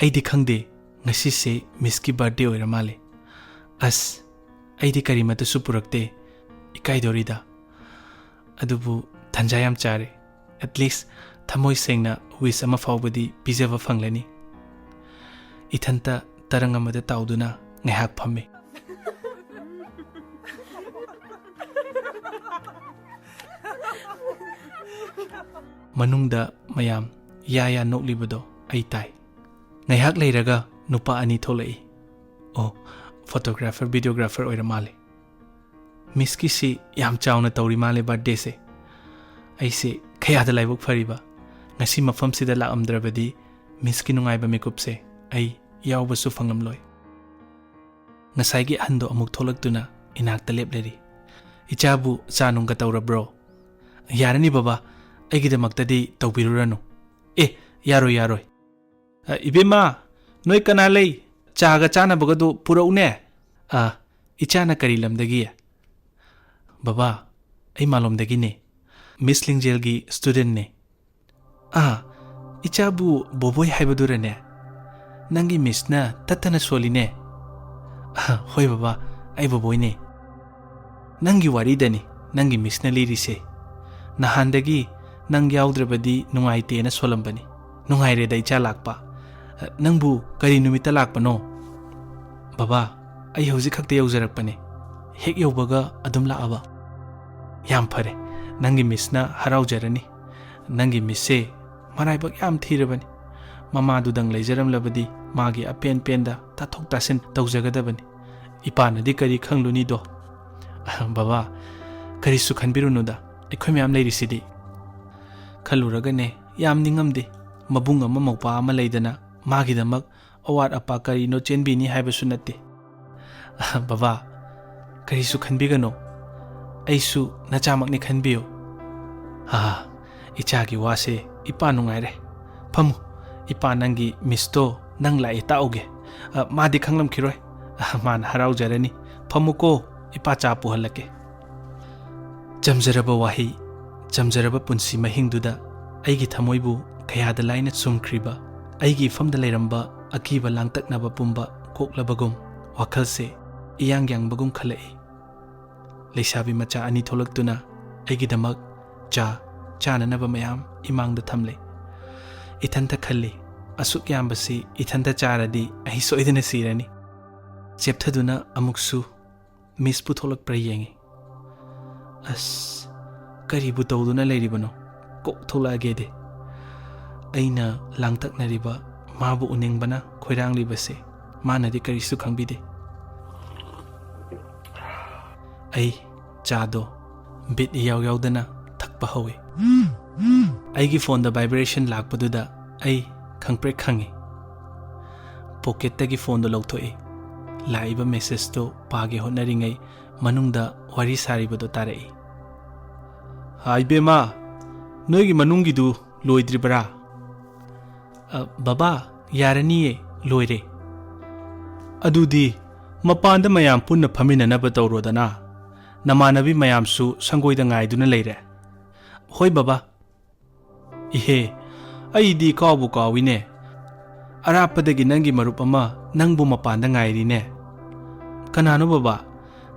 ꯑꯩꯗꯤ ꯈꯪꯗꯦ, ꯉꯁꯤꯁꯦ ꯃꯤꯁꯀꯤ ꯕꯥꯔꯊꯗꯦ ꯑꯣꯏꯔ ꯃꯥꯜꯂꯦ꯫ ꯑꯁ, ꯑꯩꯗꯤ ꯀꯔꯤꯃꯠꯇꯁꯨ ꯄꯨꯔꯛꯇꯦ꯫ ꯏꯀꯥꯏꯗꯧꯔꯤꯗ꯫ ꯑꯗꯨꯕꯨ ꯇꯟꯖꯥ ꯌꯥꯝ ꯆꯥꯔꯦ꯫ At least ꯊꯃꯣꯏ ꯁꯦꯡꯅ wish ꯑꯃ ꯐꯥꯎꯕꯗꯤ ꯄꯤꯖꯕ ꯐꯪꯂꯅꯤ꯫ ꯏꯊꯟꯇ ꯇꯔꯪ ꯑꯃꯗ ꯇꯥꯎꯗꯨꯅ ꯉꯥꯏꯍꯥꯛ ꯐꯝꯃꯤ꯫ ꯃꯅꯨꯡꯗ ꯃꯌꯥꯝ ꯌꯥ ꯌꯥ ꯅꯣꯛꯂꯤꯕꯗꯣ ꯑꯩ ꯇꯥꯏ꯫ ꯉꯥꯏꯍꯥꯛ ꯂꯩꯔꯒ ꯅꯨꯄꯥ ꯑꯅꯤ ꯊꯣꯛꯂꯛꯏ꯫ ꯑꯣ, photographer, videographer ꯑꯣꯏꯔ ꯃꯥꯜꯂꯦ꯫ "ꯃꯤꯁꯀꯤꯁꯤ ꯌꯥꯝ ꯆꯥꯎꯅ ꯇꯧꯔꯤ ꯃꯥꯜꯂꯦ ꯕꯥꯔꯊꯗꯦꯁꯦ꯫ ꯑꯩꯁꯦ ꯀꯌꯥꯗ ꯂꯥꯏꯕꯛ ꯐꯔꯤꯕ꯫ ꯉꯁꯤ ꯃꯐꯝꯁꯤꯗ ꯂꯥꯛꯂꯝꯗ꯭ꯔꯕꯗꯤ ꯃꯤꯁꯀꯤ ꯅꯨꯡꯉꯥꯏꯕ ꯃꯤꯀꯨꯞꯁꯦ ꯑꯩ ꯌꯥꯎꯕꯁꯨ ꯐꯪꯂꯝꯂꯣꯏ꯫" ꯉꯁꯥꯏꯒꯤ ꯑꯍꯟꯗꯣ ꯑꯃꯨꯛ ꯊꯣꯛꯂꯛꯇꯨꯅ ꯏꯅꯥꯛꯇ ꯂꯦꯞꯂꯔꯤ꯫ "ꯏꯆꯥꯕꯨ ꯆꯥ ꯅꯨꯡꯒ ꯇꯧꯔꯕ꯭ꯔꯣ?" "ꯌꯥꯔꯅꯤ ꯕꯕꯥ, ꯑꯩꯒꯤꯗꯃꯛꯇꯗꯤ ꯇꯧꯕꯤꯔꯨꯔꯅꯨ꯫" "ꯑꯦ, ꯌꯥꯔꯣꯏ, ꯌꯥꯔꯣꯏ꯫ ꯑ, ꯏꯕꯦꯝꯃ, ꯅꯣꯏ ꯀꯅꯥ ꯂꯩ? ꯆꯥꯒ ꯆꯥꯅꯕꯒꯗꯣ ꯄꯨꯔꯛꯎꯅꯦ꯫" "ꯑ, ꯏꯆꯥꯅ ꯀꯔꯤ ꯂꯝꯗꯒꯤ?" "ꯕꯕꯥ, ꯑꯩ ꯃꯥꯂꯣꯝꯗꯒꯤꯅꯦ꯫ ꯃꯤꯁ ꯂꯤꯡꯖꯦꯜꯒꯤ ꯁ꯭ꯇꯨꯗꯦꯟꯠꯅꯦ꯫" "ꯑꯥ, ꯏꯆꯥꯕꯨ ꯕꯣꯕꯣꯏ ꯍꯥꯏꯕꯗꯨꯔꯅꯦ? ꯅꯪꯒꯤ ꯃꯤꯁꯅ ꯇꯠꯇꯅ ꯁꯣꯜꯂꯤꯅꯦ꯫" "ꯑꯥ, ꯍꯣꯏ ꯕꯕꯥ, ꯑꯩ ꯕꯣꯕꯣꯏꯅꯦ꯫" "ꯅꯪꯒꯤ ꯋꯥꯔꯤꯗꯅꯤ ꯅꯪꯒꯤ ꯃꯤꯁꯅ ꯂꯤꯔꯤꯁꯦ꯫ ꯅꯍꯥꯟꯗꯒꯤ ꯅꯪ ꯌꯥꯎꯗ꯭ꯔꯕꯗꯤ ꯅꯨꯡꯉꯥꯏꯇꯦꯅ ꯁꯣꯜꯂꯝꯕꯅꯤ꯫ ꯅꯨꯡꯉꯥꯏꯔꯦꯗ ꯏꯆꯥ ꯂꯥꯛꯄ꯫ ꯅꯪꯕꯨ ꯀꯔꯤ ꯅꯨꯃꯤꯠꯇ ꯂꯥꯛꯄꯅꯣ?" "ꯕꯕꯥ, ꯑꯩ ꯍꯧꯖꯤꯛ ꯈꯛꯇ ꯌꯧꯖꯔꯛꯄꯅꯦ꯫ ꯍꯦꯛ ꯌꯧꯕꯒ ꯑꯗꯨꯝ ꯂꯥꯛꯑꯕ꯫" "ꯌꯥꯝ ꯐꯔꯦ, ꯅꯪꯒꯤ ꯃꯤꯁꯅ ꯍꯔꯥꯎꯖꯔꯅꯤ꯫ ꯅꯪꯒꯤ ꯃꯤꯁꯁꯦ ꯃꯔꯥꯏꯕꯛ ꯌꯥꯝ ꯊꯤꯔꯕꯅꯤ꯫ ꯃꯃꯥꯗꯨꯗꯪ ꯂꯩꯖꯔꯝꯂꯕꯗꯤ ꯃꯥꯒꯤ ꯑꯄꯦꯟ ꯄꯦꯟꯗ ꯇꯥꯊꯣꯛ ꯇꯥꯁꯤꯟ ꯇꯧꯖꯒꯗꯕꯅꯤ꯫ ꯏꯄꯥꯅꯗꯤ ꯀꯔꯤ ꯈꯪꯂꯨꯅꯤꯗꯣ꯫" "ꯕꯕꯥ, "ꯀꯔꯤꯁꯨ ꯈꯟꯕꯤꯔꯨꯅꯨꯗ, ꯑꯩꯈꯣꯏ ꯃꯌꯥꯝ ꯂꯩꯔꯤꯁꯤꯗꯤ"꯫ ꯈꯜꯂꯨꯔꯒꯅꯦ, ꯌꯥꯝ ꯅꯤꯡꯉꯝꯗꯦ꯫ ꯃꯕꯨꯡ ꯑꯃ ꯃꯧꯄ꯭ꯋꯥ ꯑꯃ ꯂꯩꯗꯅ ꯃꯥꯒꯤꯗꯃꯛ ꯑꯋꯥꯠ ꯑꯄꯥ ꯀꯔꯤꯅꯣ ꯆꯦꯟꯕꯤꯅꯤ ꯍꯥꯏꯕꯁꯨ ꯅꯠꯇꯦ꯫ "ꯕꯕꯥ, ꯀꯔꯤꯁꯨ ꯈꯟꯕꯤꯒꯅꯨ, ꯑꯩꯁꯨ ꯅꯆꯥꯃꯛꯅꯤ ꯈꯟꯕꯤꯌꯨ"꯫ "ꯑꯥ, ꯏꯆꯥꯒꯤ ꯋꯥꯁꯦ ꯏꯄꯥ ꯅꯨꯡꯉꯥꯏꯔꯦ꯫ ꯐꯝꯃꯨ, ꯏꯄꯥ ꯅꯪꯒꯤ ꯃꯤꯁꯇꯣ ꯅꯪ ꯂꯥꯛꯑꯦ ꯇꯥꯛꯎꯒꯦ꯫ ꯑ, ꯃꯥꯗꯤ ꯈꯪꯂꯝꯈꯤꯔꯣꯏ꯫ ꯑ, ꯃꯥꯅ ꯍꯔꯥꯎꯖꯔꯅꯤ꯫ ꯐꯝꯃꯨꯀꯣ, ꯏꯄꯥ ꯆꯥ ꯄꯨꯍꯜꯂꯛꯀꯦ"꯫ ꯆꯝꯖꯔꯕ ꯋꯥꯍꯩ, ꯆꯝꯖꯔꯕ ꯄꯨꯟꯁꯤ ꯃꯍꯤꯡꯗꯨꯗ ꯑꯩꯒꯤ ꯊꯃꯣꯏꯕꯨ ꯀꯌꯥꯗ ꯂꯥꯏꯅ ꯆꯨꯝꯈ꯭ꯔꯤꯕ, ꯑꯩꯒꯤ ꯏꯐꯝꯗ ꯂꯩꯔꯝꯕ ꯑꯀꯤꯕ ꯂꯥꯡꯇꯛꯅꯕ ꯄꯨꯝꯕ ꯀꯣꯛꯂꯕꯒꯨꯝ, ꯋꯥꯈꯜꯁꯦ ꯏꯌꯥꯡ ꯌꯥꯡꯕꯒꯨꯝ ꯈꯜꯂꯛꯏ꯫ ꯂꯩꯁꯥꯕꯤ ꯃꯆꯥ ꯑꯅꯤ ꯊꯣꯛꯂꯛꯇꯨꯅ ꯑꯩꯒꯤꯗꯃꯛ ꯆꯥ ꯆꯥꯅꯅꯕ ꯃꯌꯥꯝ ꯏꯃꯥꯡꯗ ꯊꯝꯂꯦ꯫ ꯏꯊꯟꯇ ꯈꯜꯂꯤ, "ꯑꯁꯨꯛ ꯌꯥꯝꯕꯁꯤ ꯏꯊꯟꯇ ꯆꯥꯔꯗꯤ ꯑꯩ ꯁꯣꯏꯗꯅ ꯁꯤꯔꯅꯤ"꯫ ꯆꯦꯞꯊꯗꯨꯅ ꯑꯃꯨꯛꯁꯨ ꯃꯤꯁ ꯄꯨꯊꯣꯛꯂꯛꯄ꯭ꯔꯥ ꯌꯦꯡꯉꯤ꯫ "ꯑꯁ, ꯀꯔꯤꯕꯨ ꯇꯧꯗꯨꯅ ꯂꯩꯔꯤꯕꯅꯣ? ꯀꯣꯛ ꯊꯣꯛꯂꯛꯑꯒꯦꯗꯤ꯫ ꯑꯩꯅ ꯂꯥꯡꯇꯛꯅꯔꯤꯕ, ꯃꯥꯕꯨ ꯎꯅꯤꯡꯕꯅ ꯈꯣꯏꯔꯥꯡꯂꯤꯕꯁꯦ ꯃꯥꯅꯗꯤ ꯀꯔꯤꯁꯨ ꯈꯪꯕꯤꯗꯦ"꯫ ꯑꯩ ꯆꯥꯗꯣ ꯕꯤꯠ ꯏꯌꯥꯎ ꯌꯥꯎꯗꯅ ꯊꯛꯄ ꯍꯧꯏ꯫ ꯑꯩꯒꯤ ꯐꯣꯟꯗ ꯚꯥꯏꯕ꯭ꯔꯦꯁꯟ ꯂꯥꯛꯄꯗꯨꯗ ꯑꯩ ꯈꯪꯄ꯭ꯔꯦꯛ ꯈꯪꯏ꯫ ꯄꯣꯀꯦꯠꯇꯒꯤ ꯐꯣꯟꯗꯣ ꯂꯧꯊꯣꯛꯏ꯫ ꯂꯥꯛꯏꯕ ꯃꯦꯁꯦꯖꯇꯣ ꯄꯥꯒꯦ ꯍꯣꯠꯅꯔꯤꯉꯩ ꯃꯅꯨꯡꯗ ꯋꯥꯔꯤ ꯁꯥꯔꯤꯕꯗꯣ ꯇꯥꯔꯛꯏ꯫ "ꯍꯥꯏ ꯕꯦꯝꯃ, ꯅꯣꯏꯒꯤ ꯃꯅꯨꯡꯒꯤꯗꯨ ꯂꯣꯏꯗ꯭ꯔꯤꯕꯔꯥ?" "ꯑ, ꯕꯕꯥ, ꯌꯥꯔꯅꯤꯌꯦ, ꯂꯣꯏꯔꯦ"꯫ "ꯑꯗꯨꯗꯤ ꯃꯄꯥꯟꯗ ꯃꯌꯥꯝ ꯄꯨꯟꯅ ꯐꯝꯃꯤꯟꯅꯅꯕ ꯇꯧꯔꯣꯗꯅ꯫ ꯅꯃꯥꯟꯅꯕꯤ ꯃꯌꯥꯝꯁꯨ ꯁꯪꯒꯣꯏꯗ ꯉꯥꯏꯗꯨꯅ ꯂꯩꯔꯦ"꯫ "ꯍꯣꯏ ꯕꯕꯥ"꯫ "ꯏꯍꯦ, ꯑꯩꯗꯤ ꯀꯥꯎꯕꯨ ꯀꯥꯎꯏꯅꯦ꯫ ꯑꯔꯥꯞꯄꯗꯒꯤ ꯅꯪꯒꯤ ꯃꯔꯨꯞ ꯑꯃ ꯅꯪꯕꯨ ꯃꯄꯥꯟꯗ ꯉꯥꯏꯔꯤꯅꯦ"꯫ "ꯀꯅꯥꯅꯣ ꯕꯕꯥ?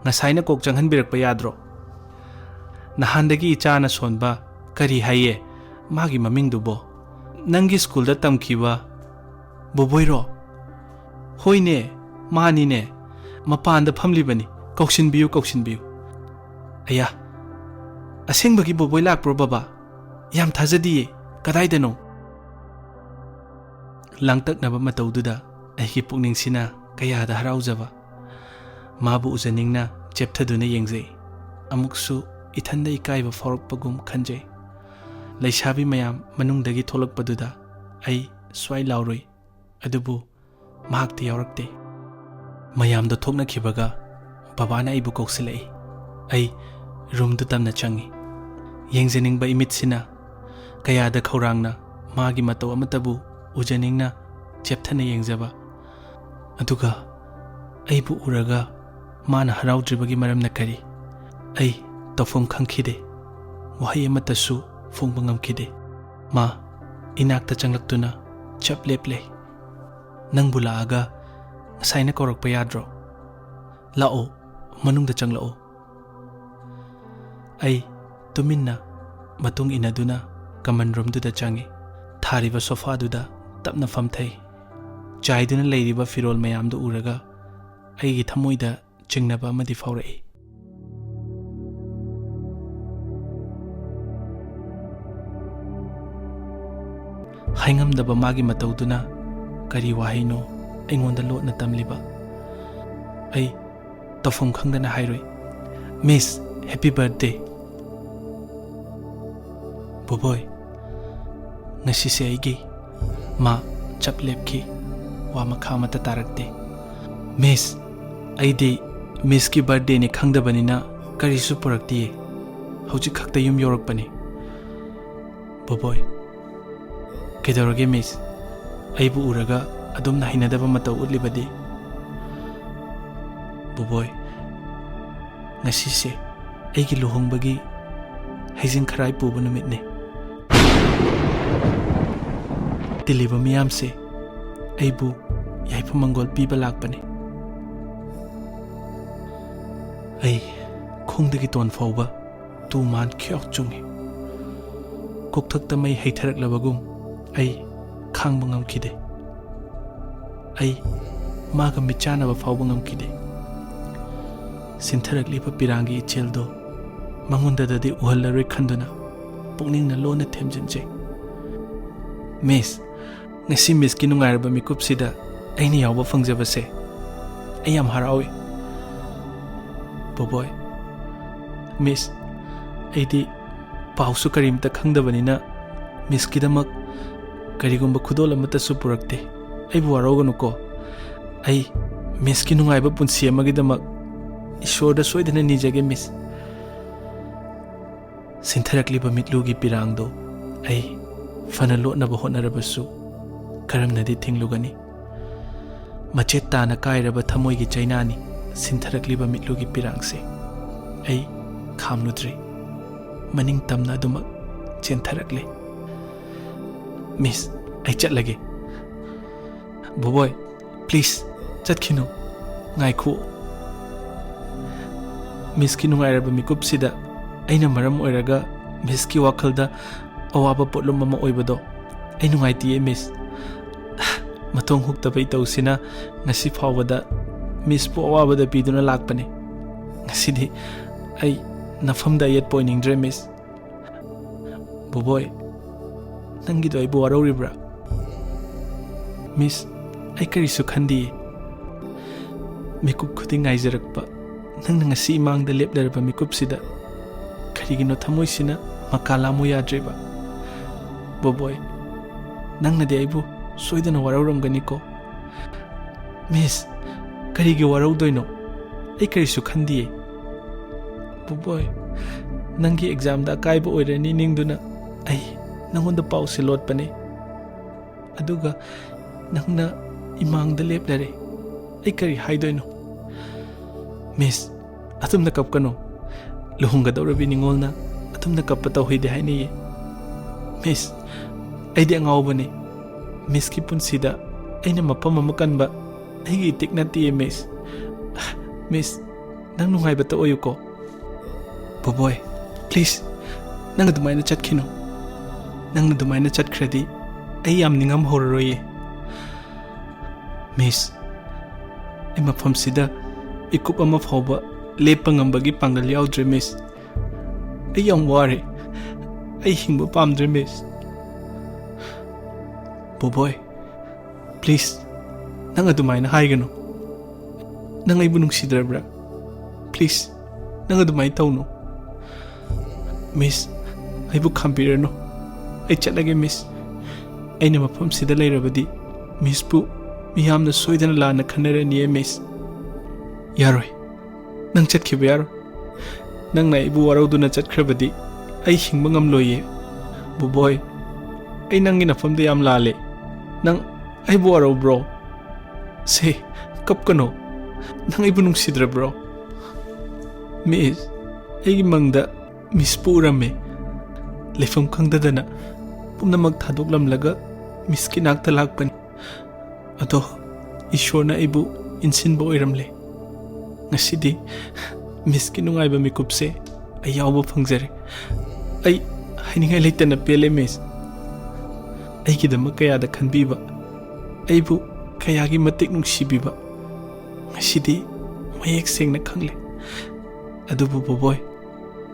ꯉꯁꯥꯏꯅ ꯀꯣꯛ ꯆꯪꯍꯟꯕꯤꯔꯛꯄ ꯌꯥꯗ꯭ꯔꯣ?" "ꯅꯍꯥꯟꯗꯒꯤ ꯏꯆꯥꯅ ꯁꯣꯟꯕ ꯀꯔꯤ ꯍꯥꯏꯌꯦ ꯃꯥꯒꯤ ꯃꯃꯤꯡꯗꯨꯕꯣ? ꯅꯪꯒꯤ ꯁ꯭ꯀꯨꯜꯗ ꯇꯝꯈꯤꯕ ꯕꯣꯕꯣꯏꯔꯣ?" "ꯍꯣꯏꯅꯦ, ꯃꯥꯅꯤꯅꯦ꯫ ꯃꯄꯥꯟꯗ ꯐꯝꯂꯤꯕꯅꯤ꯫ ꯀꯧꯁꯤꯟꯕꯤꯌꯨ, ꯀꯧꯁꯤꯟꯕꯤꯌꯨ"꯫ "ꯑꯌꯥ, ꯑꯁꯦꯡꯕꯒꯤ ꯕꯣꯕꯣꯏ ꯂꯥꯛꯄ꯭ꯔꯣ ꯕꯕꯥ? ꯌꯥꯝ ꯊꯥꯖꯗꯤꯌꯦ꯫ ꯀꯗꯥꯏꯗꯅꯣ?" ꯂꯥꯡꯇꯛꯅꯕ ꯃꯇꯧꯗꯨꯗ ꯑꯩꯒꯤ ꯄꯨꯛꯅꯤꯡꯁꯤꯅ ꯀꯌꯥꯗ ꯍꯔꯥꯎꯖꯕ꯫ ꯃꯥꯕꯨ ꯎꯖꯅꯤꯡꯅ ꯆꯦꯞꯊꯗꯨꯅ ꯌꯦꯡꯖꯩ꯫ ꯑꯃꯨꯛꯁꯨ ꯏꯊꯟꯗ ꯏꯀꯥꯏꯕ ꯐꯥꯎꯔꯛꯄꯒꯨꯝ ꯈꯟꯖꯩ꯫ ꯂꯩꯁꯥꯕꯤ ꯃꯌꯥꯝ ꯃꯅꯨꯡꯗꯒꯤ ꯊꯣꯛꯂꯛꯄꯗꯨꯗ ꯑꯩ ꯁ꯭ꯋꯥꯏ ꯂꯥꯎꯔꯨꯏ, ꯑꯗꯨꯕꯨ ꯃꯍꯥꯛꯇꯤ ꯌꯥꯎꯔꯛꯇꯦ꯫ ꯃꯌꯥꯝꯗꯣ ꯊꯣꯛꯅꯈꯤꯕꯒ ꯕꯕꯥꯅ ꯑꯩꯕꯨ ꯀꯧꯁꯤꯜꯂꯛꯏ꯫ ꯑꯩ ꯔꯨꯝꯗꯨ ꯇꯝꯅ ꯆꯪꯏ꯫ ꯌꯦꯡꯖꯅꯤꯡꯕ ꯏꯃꯤꯠꯁꯤꯅ ꯀꯌꯥꯗ ꯈꯧꯔꯥꯡꯅ ꯃꯥꯒꯤ ꯃꯇꯧ ꯑꯃꯠꯇꯕꯨ ꯎꯖꯅꯤꯡꯅ ꯆꯦꯞꯊꯅ ꯌꯦꯡꯖꯕ꯫ ꯑꯗꯨꯒ ꯑꯩꯕꯨ ꯎꯔꯒ ꯃꯥꯅ ꯍꯔꯥꯎꯗ꯭ꯔꯤꯕꯒꯤ ꯃꯔꯝꯅ ꯀꯔꯤ? ꯑꯩ ꯇꯧꯐꯝ ꯈꯪꯈꯤꯗꯦ꯫ ꯋꯥꯍꯩ ꯑꯃꯠꯇꯁꯨ ꯐꯣꯡꯕ ꯉꯝꯈꯤꯗꯦ꯫ ꯃꯥ ꯏꯅꯥꯛꯇ ꯆꯪꯂꯛꯇꯨꯅ ꯆꯞ ꯂꯦꯞꯂꯦ꯫ "ꯅꯪꯕꯨ ꯂꯥꯛꯑꯒ ꯉꯁꯥꯏꯅ ꯀꯧꯔꯛꯄ ꯌꯥꯗ꯭ꯔꯣ? ꯂꯥꯛꯑꯣ, ꯃꯅꯨꯡꯗ ꯆꯪꯂꯛꯑꯣ꯫" ꯑꯩ ꯇꯨꯃꯤꯟꯅ ꯃꯇꯨꯡ ꯏꯟꯅꯗꯨꯅ ꯀꯃꯟ ꯔꯨꯝꯗꯨꯗ ꯆꯪꯏ꯫ ꯊꯥꯔꯤꯕ ꯁꯣꯐꯥꯗꯨꯗ ꯇꯞꯅ ꯐꯝꯊꯩ꯫ ꯆꯥꯏꯗꯨꯅ ꯂꯩꯔꯤꯕ ꯐꯤꯔꯣꯜ ꯃꯌꯥꯝꯗꯨ ꯎꯔꯒ ꯑꯩꯒꯤ ꯊꯃꯣꯏꯗ ꯆꯤꯡꯅꯕ ꯑꯃꯗꯤ ꯐꯥꯎꯔꯛꯏ꯫ ꯍꯥꯏꯉꯝꯗꯕ ꯃꯥꯒꯤ ꯃꯇꯧꯗꯨꯅ ꯀꯔꯤ ꯋꯥꯍꯩꯅꯣ ꯑꯩꯉꯣꯟꯗ ꯂꯣꯠꯅ ꯇꯝꯂꯤꯕ? ꯑꯩ ꯇꯧꯐꯝ ꯈꯪꯗꯅ ꯍꯥꯏꯔꯨꯏ, "Miss, happy birthday!" "ꯕꯣꯕꯣꯏ, ꯉꯁꯤꯁꯦ ꯑꯩꯒꯤ꯫" ꯃꯥ ꯆꯞ ꯂꯦꯞꯈꯤ꯫ ꯋꯥ ꯃꯈꯥ ꯑꯃꯠꯇ ꯇꯥꯔꯛꯇꯦ꯫ "Miss, ꯑꯩꯗꯤ Missꯀꯤ birthdayꯅꯤ ꯈꯪꯗꯕꯅꯤꯅ ꯀꯔꯤꯁꯨ ꯄꯨꯔꯛꯇꯤꯌꯦ꯫ ꯍꯧꯖꯤꯛ ꯈꯛꯇ ꯌꯨꯝ ꯌꯧꯔꯛꯄꯅꯤ꯫" "ꯕꯣꯕꯣꯏ, ꯀꯩꯗꯧꯔꯒꯦ Miss? ꯑꯩꯕꯨ ꯎꯔꯒ ꯑꯗꯨꯝꯅ ꯍꯩꯅꯗꯕ ꯃꯇꯧ ꯎꯠꯂꯤꯕꯗꯤ?" "ꯕꯣꯕꯣꯏ, ꯉꯁꯤꯁꯦ ꯑꯩꯒꯤ ꯂꯨꯍꯣꯡꯕꯒꯤ ꯍꯩꯖꯤꯡ ꯈꯔꯥꯏ ꯄꯨꯕ ꯅꯨꯃꯤꯠꯅꯤ꯫ ꯇꯤꯜꯂꯤꯕ ꯃꯤꯌꯥꯝꯁꯦ ꯑꯩꯕꯨ ꯌꯥꯏꯐ ꯃꯪꯒꯣꯜ ꯄꯤꯕ ꯂꯥꯛꯄꯅꯤ꯫" ꯑꯩ ꯈꯣꯡꯗꯒꯤ ꯇꯣꯟ ꯐꯥꯎꯕ ꯇꯨ ꯃꯥꯟ ꯈ꯭ꯌꯣꯛ ꯆꯨꯡꯉꯤ꯫ ꯀꯣꯛꯊꯛꯇ ꯃꯩ ꯍꯩꯊꯔꯛꯂꯕꯒꯨꯝ ꯑꯩ ꯈꯥꯡꯕ ꯉꯝꯈꯤꯗꯦ꯫ ꯑꯩ ꯃꯥꯒ ꯃꯤꯠꯆꯥꯟꯅꯕ ꯐꯥꯎꯕ ꯉꯝꯈꯤꯗꯦ꯫ ꯁꯤꯟꯊꯔꯛꯂꯤꯕ ꯄꯤꯔꯥꯡꯒꯤ ꯏꯆꯦꯜꯗꯣ ꯃꯉꯣꯟꯗꯗꯤ ꯎꯍꯜꯂꯔꯣꯏ ꯈꯟꯗꯨꯅ ꯄꯨꯛꯅꯤꯡꯅ ꯂꯣꯟꯅ ꯊꯦꯝꯖꯤꯟꯖꯩ꯫ "Miss, ꯉꯁꯤ Missꯀꯤ ꯅꯨꯡꯉꯥꯏꯔꯕ ꯃꯤꯀꯨꯞꯁꯤꯗ ꯑꯩꯅ ꯌꯥꯎꯕ ꯐꯪꯖꯕꯁꯦ ꯑꯩ ꯌꯥꯝ ꯍꯔꯥꯎꯏ꯫" "ꯕꯣꯕꯣꯏ, Miss, ꯑꯩꯗꯤ ꯄꯥꯎꯁꯨ ꯀꯔꯤꯝꯇ ꯈꯪꯗꯕꯅꯤꯅ ꯃꯤꯁꯀꯤꯗꯃꯛ ꯀꯔꯤꯒꯨꯝꯕ ꯈꯨꯗꯣꯜ ꯑꯃꯠꯇꯁꯨ ꯄꯨꯔꯛꯇꯦ꯫ ꯑꯩꯕꯨ ꯋꯥꯔꯧꯒꯅꯨꯀꯣ꯫ ꯑꯩ ꯃꯤꯁꯀꯤ ꯅꯨꯡꯉꯥꯏꯕ ꯄꯨꯟꯁꯤ ꯑꯃꯒꯤꯗꯃꯛ ꯏꯁꯣꯔꯗ ꯁꯣꯏꯗꯅ ꯅꯤꯖꯒꯦ, ꯃꯤꯁ꯫ ꯁꯤꯟꯊꯔꯛꯂꯤꯕ ꯃꯤꯠꯂꯨꯒꯤ ꯄꯤꯔꯥꯡꯗꯣ ꯑꯩ ꯐꯅ ꯂꯣꯠꯅꯕ ꯍꯣꯠꯅꯔꯕꯁꯨ ꯀꯔꯝꯅꯗꯤ ꯊꯤꯡꯂꯨꯒꯅꯤ? ꯃꯆꯦꯠ ꯇꯥꯅ ꯀꯥꯏꯔꯕ ꯊꯃꯣꯏꯒꯤ ꯆꯩꯅꯥꯅꯤ ꯁꯤꯟꯊꯔꯛꯂꯤꯕ ꯃꯤꯠꯂꯨꯒꯤ ꯄꯤꯔꯥꯡꯁꯦ꯫ ꯑꯩ ꯈꯥꯝꯂꯨꯗ꯭ꯔꯦ꯫ ꯃꯅꯤꯡ ꯇꯝꯅ ꯑꯗꯨꯃꯛ ꯆꯦꯟꯊꯔꯛꯂꯦ꯫ ꯃꯤꯁ, ꯑꯩ ꯆꯠꯂꯒꯦ꯫ ꯕꯣꯕꯣꯏ, ꯄ꯭ꯂꯤꯖ, ꯆꯠꯈꯤꯅꯨ꯫ ꯉꯥꯏꯈꯣ꯫ ꯃꯤꯁꯀꯤ ꯅꯨꯡꯉꯥꯏꯔꯕ ꯃꯤꯀꯨꯞꯁꯤꯗ ꯑꯩꯅ ꯃꯔꯝ ꯑꯣꯏꯔꯒ ꯃꯤꯁꯀꯤ ꯋꯥꯈꯜꯗ ꯑꯋꯥꯕ ꯄꯣꯠꯂꯨꯝ ꯑꯃ ꯑꯣꯏꯕꯗꯣ ꯑꯩ ꯅꯨꯡꯉꯥꯏꯇꯤꯌꯦ, ꯃꯤꯁ꯫ ꯃꯇꯣꯡ ꯍꯨꯛꯇꯕ ꯏꯇꯧꯁꯤꯅ ꯉꯁꯤ ꯐꯥꯎꯕꯗ ꯃꯤꯁꯄꯨ ꯑꯋꯥꯕꯗ ꯄꯤꯗꯨꯅ ꯂꯥꯛꯄꯅꯤ꯫ ꯉꯁꯤꯗꯤ ꯑꯩ ꯅꯐꯝꯗ ꯑꯌꯦꯠꯄ ꯑꯣꯏꯅꯤꯡꯗ꯭ꯔꯦ, ꯃꯤꯁ꯫ ꯕꯣꯕꯣꯏ, ꯅꯪꯒꯤꯗꯣ ꯑꯩꯕꯨ ꯋꯥꯔꯧꯔꯤꯕ꯭ꯔꯥ? ꯃꯤꯁ, ꯑꯩ ꯀꯔꯤꯁꯨ ꯈꯟꯗꯤꯌꯦ꯫ ꯃꯤꯀꯨꯞ ꯈꯨꯗꯤꯡ ꯉꯥꯏꯖꯔꯛꯄ ꯅꯪꯅ ꯉꯁꯤ ꯏꯃꯥꯡꯗ ꯂꯦꯞꯂꯔꯕ ꯃꯤꯀꯨꯞꯁꯤꯗ ꯀꯔꯤꯒꯤꯅꯣ ꯊꯃꯣꯏꯁꯤꯅ ꯃꯀꯥ ꯂꯥꯝꯃꯨ ꯌꯥꯗ꯭ꯔꯤꯕ? ꯕꯣꯕꯣꯏ, ꯅꯪꯅꯗꯤ ꯑꯩꯕꯨ ꯁꯣꯏꯗꯅ ꯋꯥꯔꯧꯔꯝꯒꯅꯤꯀꯣ꯫ ꯃꯤꯁ, ꯀꯔꯤꯒꯤ ꯋꯥꯔꯧꯗꯣꯏꯅꯣ? ꯑꯩ ꯀꯔꯤꯁꯨ ꯈꯟꯗꯤꯌꯦ꯫ ꯕꯣꯕꯣꯏ, ꯅꯪꯒꯤ ꯑꯦꯛꯖꯥꯝꯗ ꯑꯀꯥꯏꯕ ꯑꯣꯏꯔꯅꯤ ꯅꯤꯡꯗꯨꯅ ꯑꯩ ꯅꯪꯉꯣꯟꯗ ꯄꯥꯎꯁꯦ ꯂꯣꯠꯄꯅꯦ꯫ ꯑꯗꯨꯒ ꯅꯪꯅ ꯏꯃꯥꯡꯗ ꯂꯦꯞꯂꯔꯦ꯫ ꯑꯩ ꯀꯔꯤ ꯍꯥꯏꯗꯣꯏꯅꯣ? ꯃꯤꯁ, ꯑꯗꯨꯝꯅ ꯀꯞꯀꯅꯨ꯫ ꯂꯨꯍꯣꯡꯒꯗꯧꯔꯕꯤ ꯅꯤꯉꯣꯜꯅ ꯑꯗꯨꯝꯅ ꯀꯞꯄ ꯇꯧꯍꯩꯗꯦ ꯍꯥꯏꯅꯩꯌꯦ꯫ ꯃꯤꯁ, ꯑꯩꯗꯤ ꯑꯉꯥꯎꯕꯅꯤ꯫ ꯃꯤꯁꯀꯤ ꯄꯨꯟꯁꯤꯗ ꯑꯩꯅ ꯃꯐꯝ ꯑꯃ ꯀꯟꯕ ꯑꯩꯒꯤ ꯏꯇꯤꯛ ꯅꯠꯇꯤꯌꯦ, ꯃꯤꯁ꯫ ꯃꯤꯁ, ꯅꯪ ꯅꯨꯡꯉꯥꯏꯕꯇ ꯑꯣꯏꯌꯨꯀꯣ꯫ ꯕꯣꯕꯣꯏ, ꯄ꯭ꯂꯤꯖ, ꯅꯪ ꯑꯗꯨꯃꯥꯏꯅ ꯆꯠꯈꯤꯅꯨ꯫ ꯅꯪꯅ ꯑꯗꯨꯃꯥꯏꯅ ꯆꯠꯈ꯭ꯔꯗꯤ ꯑꯩ ꯌꯥꯝ ꯅꯤꯡꯉꯝꯍꯧꯔꯔꯣꯏꯌꯦ꯫ ꯃꯤꯁ, ꯑꯩ ꯃꯐꯝꯁꯤꯗ ꯃꯤꯀꯨꯞ ꯑꯃ ꯐꯥꯎꯕ ꯂꯦꯞꯄ ꯉꯝꯕꯒꯤ ꯄꯥꯡꯒꯜ ꯌꯥꯎꯗ꯭ꯔꯦ, ꯃꯤꯁ꯫ ꯑꯩ ꯌꯥꯝ ꯋꯥꯔꯦ꯫ ꯑꯩ ꯍꯤꯡꯕ ꯄꯥꯝꯗ꯭ꯔꯦ, ꯃꯤꯁ꯫ ꯕꯣꯕꯣꯏ, ꯄ꯭ꯂꯤꯖ, ꯅꯪ ꯑꯗꯨꯃꯥꯏꯅ ꯍꯥꯏꯒꯅꯨ꯫ ꯅꯪ ꯑꯩꯕꯨ ꯅꯨꯡꯁꯤꯗ꯭ꯔꯕ꯭ꯔꯥ? ꯄ꯭ꯂꯤꯖ, ꯅꯪ ꯑꯗꯨꯃꯥꯏꯅ ꯇꯧꯅꯨ꯫ ꯃꯤꯁ, ꯑꯩꯕꯨ ꯈꯥꯝꯕꯤꯔꯅꯨ꯫ ꯑꯩ ꯆꯠꯂꯒꯦ, ꯃꯤꯁ꯫ ꯑꯩꯅ ꯃꯐꯝꯁꯤꯗ ꯂꯩꯔꯕꯗꯤ ꯃꯤꯁꯄꯨ ꯃꯤꯌꯥꯝꯅ ꯁꯣꯏꯗꯅ ꯂꯥꯟꯅ ꯈꯟꯅꯔꯅꯤꯌꯦ, ꯃꯤꯁ꯫ ꯌꯥꯔꯣꯏ꯫ ꯅꯪ ꯆꯠꯈꯤꯕ ꯌꯥꯔꯣꯏ꯫ ꯅꯪꯅ ꯑꯩꯕꯨ ꯋꯥꯔꯧꯗꯨꯅ ꯆꯠꯈ꯭ꯔꯕꯗꯤ ꯑꯩ ꯍꯤꯡꯕ ꯉꯝꯂꯣꯏꯌꯦ꯫ ꯕꯣꯕꯣꯏ, ꯑꯩ ꯅꯪꯒꯤ ꯅꯐꯝꯗ ꯌꯥꯝ ꯂꯥꯜꯂꯦ꯫ ꯅꯪ ꯑꯩꯕꯨ ꯋꯥꯔꯧꯕ꯭ꯔꯣ? ꯁꯦ, ꯀꯞꯀꯅꯣ꯫ ꯅꯪ ꯑꯩꯕꯨ ꯅꯨꯡꯁꯤꯗ꯭ꯔꯕ꯭ꯔꯣ? ꯃꯤꯁ, ꯑꯩꯒꯤ ꯃꯪꯗ ꯃꯤꯁꯄꯨ ꯎꯔꯝꯃꯦ꯫ ꯂꯩꯐꯝ ꯈꯪꯗꯗꯅ ꯄꯨꯝꯅꯃꯛ ꯊꯥꯗꯣꯛꯂꯝꯂꯒ ꯃꯤꯁꯀꯤ ꯅꯥꯛꯇ ꯂꯥꯛꯄꯅꯤ꯫ ꯑꯗꯣ ꯏꯁꯣꯔꯅ ꯑꯩꯕꯨ ꯏꯟꯁꯤꯟꯕ ꯑꯣꯏꯔꯝꯂꯦ꯫ ꯉꯁꯤꯗꯤ ꯃꯤꯁꯀꯤ ꯅꯨꯡꯉꯥꯏꯕ ꯃꯤꯀꯨꯞꯁꯦ ꯑꯩ ꯌꯥꯎꯕ ꯐꯪꯖꯔꯦ꯫ ꯑꯩ ꯍꯥꯏꯅꯤꯡꯉꯥꯏ ꯂꯩꯇꯅ ꯄꯦꯜꯂꯦ, ꯃꯤꯁ꯫ ꯑꯩꯒꯤꯗꯃꯛ ꯀꯌꯥꯗ ꯈꯟꯕꯤꯕ, ꯑꯩꯕꯨ ꯀꯌꯥꯒꯤ ꯃꯇꯤꯛ ꯅꯨꯡꯁꯤꯕꯤꯕ ꯉꯁꯤꯗꯤ ꯃꯌꯦꯛ ꯁꯦꯡꯅ ꯈꯪꯂꯦ꯫ ꯑꯗꯨꯕꯨ ꯕꯣꯕꯣꯏ,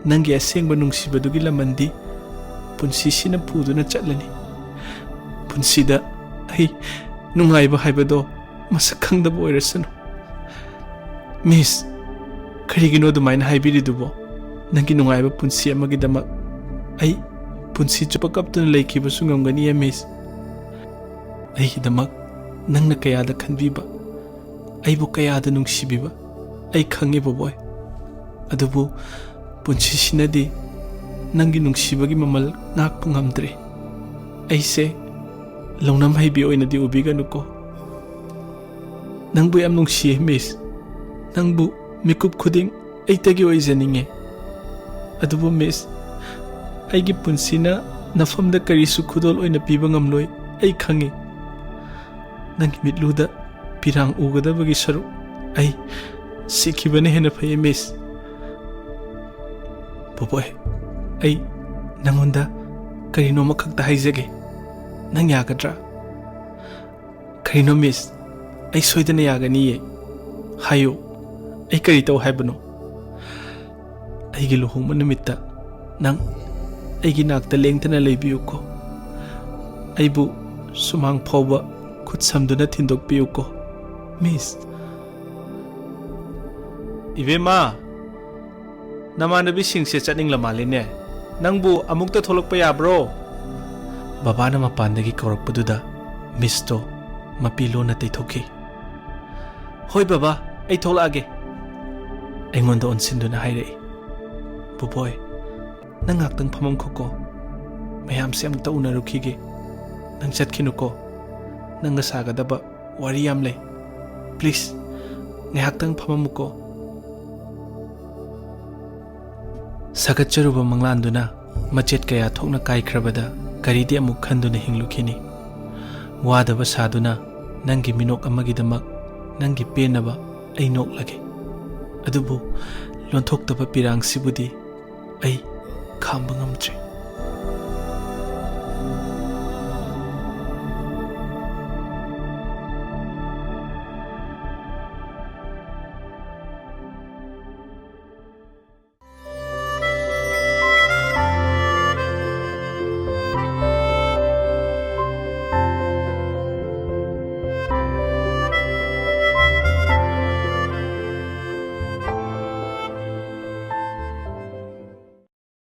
ꯅꯪꯒꯤ ꯑꯁꯦꯡꯕ ꯅꯨꯡꯁꯤꯕꯗꯨꯒꯤ ꯂꯃꯟꯗꯤ ꯄꯨꯟꯁꯤꯁꯤꯅ ꯄꯨꯗꯨꯅ ꯆꯠꯂꯅꯤ꯫ ꯄꯨꯟꯁꯤꯗ ꯑꯩ ꯅꯨꯡꯉꯥꯏꯕ ꯍꯥꯏꯕꯗꯣ ꯃꯁꯛ ꯈꯪꯗꯕ ꯑꯣꯏꯔꯁꯅꯨ꯫ ꯃꯤꯁ, ꯀꯔꯤꯒꯤꯅꯣ ꯑꯗꯨꯃꯥꯏꯅ ꯍꯥꯏꯕꯤꯔꯤꯗꯨꯕꯣ? ꯅꯪꯒꯤ ꯅꯨꯡꯉꯥꯏꯕ ꯄꯨꯟꯁꯤ ꯑꯃꯒꯤꯗꯃꯛ ꯑꯩ ꯄꯨꯟꯁꯤ ꯆꯨꯞꯄ ꯀꯞꯇꯨꯅ ꯂꯩꯈꯤꯕꯁꯨ ꯉꯝꯒꯅꯤꯌꯦ, ꯃꯤꯁ꯫ ꯑꯩꯒꯤꯗꯃꯛ ꯅꯪꯅ ꯀꯌꯥꯗ ꯈꯟꯕꯤꯕ, ꯑꯩꯕꯨ ꯀꯌꯥꯗ ꯅꯨꯡꯁꯤꯕꯤꯕ ꯑꯩ ꯈꯪꯉꯤ, ꯕꯣꯕꯣꯏ꯫ ꯑꯗꯨꯕꯨ ꯄꯨꯟꯁꯤꯁꯤꯅꯗꯤ ꯅꯪꯒꯤ ꯅꯨꯡꯁꯤꯕꯒꯤ ꯃꯃꯜ ꯉꯥꯛꯄ ꯉꯝꯗ꯭ꯔꯦ꯫ ꯑꯩꯁꯦ ꯂꯧꯅꯝ ꯍꯩꯕꯤ ꯑꯣꯏꯅꯗꯤ ꯎꯕꯤꯒꯅꯨꯀꯣ꯫ ꯅꯪꯕꯨ ꯌꯥꯝ ꯅꯨꯡꯁꯤꯌꯦ, ꯃꯤꯁ꯫ ꯅꯪꯕꯨ ꯃꯤꯀꯨꯞ ꯈꯨꯗꯤꯡ ꯑꯩꯇꯒꯤ ꯑꯣꯏꯖꯅꯤꯡꯉꯦ꯫ ꯑꯗꯨꯕꯨ ꯃꯤꯁ, ꯑꯩꯒꯤ ꯄꯨꯟꯁꯤꯅ ꯅꯐꯝꯗ ꯀꯔꯤꯁꯨ ꯈꯨꯗꯣꯜ ꯑꯣꯏꯅ ꯄꯤꯕ ꯉꯝꯂꯣꯏ, ꯑꯩ ꯈꯪꯉꯤ꯫ ꯅꯪꯒꯤ ꯃꯤꯠꯂꯨꯗ ꯄꯤꯔꯥꯡ ꯎꯒꯗꯕꯒꯤ ꯁꯔꯨꯛ ꯑꯩ ꯁꯤꯈꯤꯕꯅ ꯍꯦꯟꯅ ꯐꯩ, ꯃꯤꯁ꯫ ꯕꯣꯕꯣꯏ, ꯑꯩ ꯅꯪꯉꯣꯟꯗ ꯀꯔꯤꯅꯣ ꯑꯃꯈꯛꯇ ꯍꯥꯏꯖꯒꯦ꯫ ꯅꯪ ꯌꯥꯒꯗ꯭ꯔꯥ? ꯀꯔꯤꯅꯣ, ꯃꯤꯁ? ꯑꯩ ꯁꯣꯏꯗꯅ ꯌꯥꯒꯅꯤꯌꯦ꯫ ꯍꯥꯏꯌꯨ, ꯑꯩ ꯀꯔꯤ ꯇꯧ ꯍꯥꯏꯕꯅꯣ? ꯑꯩꯒꯤ ꯂꯨꯍꯣꯡꯕ ꯅꯨꯃꯤꯠꯇ ꯅꯪ ꯑꯩꯒꯤ ꯅꯥꯛꯇ ꯂꯦꯡꯗꯅ ꯂꯩꯕꯤꯌꯨꯀꯣ꯫ ꯑꯩꯕꯨ ꯁꯨꯃꯥꯡ ꯐꯥꯎꯕ ꯈꯨꯠ ꯁꯝꯗꯨꯅ ꯊꯤꯟꯗꯣꯛꯄꯤꯌꯨꯀꯣ, ꯃꯤꯁ꯫ ꯏꯕꯦꯝꯃ, ꯅꯃꯥꯟꯅꯕꯤꯁꯤꯡꯁꯦ ꯆꯠꯅꯤꯡꯂ ꯃꯥꯜꯂꯦꯅꯦ꯫ ꯅꯪꯕꯨ ꯑꯃꯨꯛꯇ ꯊꯣꯛꯂꯛꯄ ꯌꯥꯕ꯭ꯔꯣ?" ꯕꯕꯥꯅ ꯃꯄꯥꯟꯗꯒꯤ ꯀꯧꯔꯛꯄꯗꯨꯗ ꯃꯤꯁꯇꯣ ꯃꯄꯤ ꯂꯣꯟꯅ ꯇꯩꯊꯣꯛꯈꯤ꯫ "ꯍꯣꯏ ꯕꯕꯥ, ꯑꯩ ꯊꯣꯛꯂꯛꯑꯒꯦ," ꯑꯩꯉꯣꯟꯗ ꯑꯣꯟꯁꯤꯟꯗꯨꯅ ꯍꯥꯏꯔꯛꯏ꯫ "ꯕꯨꯕꯣꯏ, ꯅꯪ ꯉꯥꯛꯇꯪ ꯐꯝꯃꯝꯈꯣꯀꯣ, ꯃꯌꯥꯝꯁꯦ ꯑꯃꯨꯛꯇ ꯎꯅꯔꯨꯈꯤꯒꯦ꯫ ꯅꯪ ꯆꯠꯈꯤꯅꯨꯀꯣ, ꯅꯪꯒ ꯁꯥꯒꯗꯕ ꯋꯥꯔꯤ ꯌꯥꯝ ꯂꯩ꯫ ꯄ꯭ꯂꯤꯖ, ꯉꯥꯏꯍꯥꯛꯇꯪ ꯐꯝꯃꯝꯃꯨꯀꯣ꯫" ꯁꯥꯒꯠꯆꯔꯨꯕ ꯃꯪꯂꯥꯟꯗꯨꯅ ꯃꯆꯦꯠ ꯀꯌꯥ ꯊꯣꯛꯅ ꯀꯥꯏꯈ꯭ꯔꯕꯗ ꯀꯔꯤꯗꯤ ꯑꯃꯨꯛ ꯈꯟꯗꯨꯅ ꯍꯤꯡꯂꯨꯈꯤꯅꯤ? ꯋꯥꯗꯕ ꯁꯥꯗꯨꯅ ꯅꯪꯒꯤ ꯃꯤꯅꯣꯛ ꯑꯃꯒꯤꯗꯃꯛ ꯅꯪꯒꯤ ꯄꯦꯟꯅꯕ ꯑꯩ ꯅꯣꯛꯂꯒꯦ꯫ ꯑꯗꯨꯕꯨ ꯂꯣꯟꯊꯣꯛꯇꯕ ꯄꯤꯔꯥꯡꯁꯤꯕꯨꯗꯤ ꯑꯩ ꯈꯥꯝꯕ ꯉꯝꯗ꯭ꯔꯦ꯫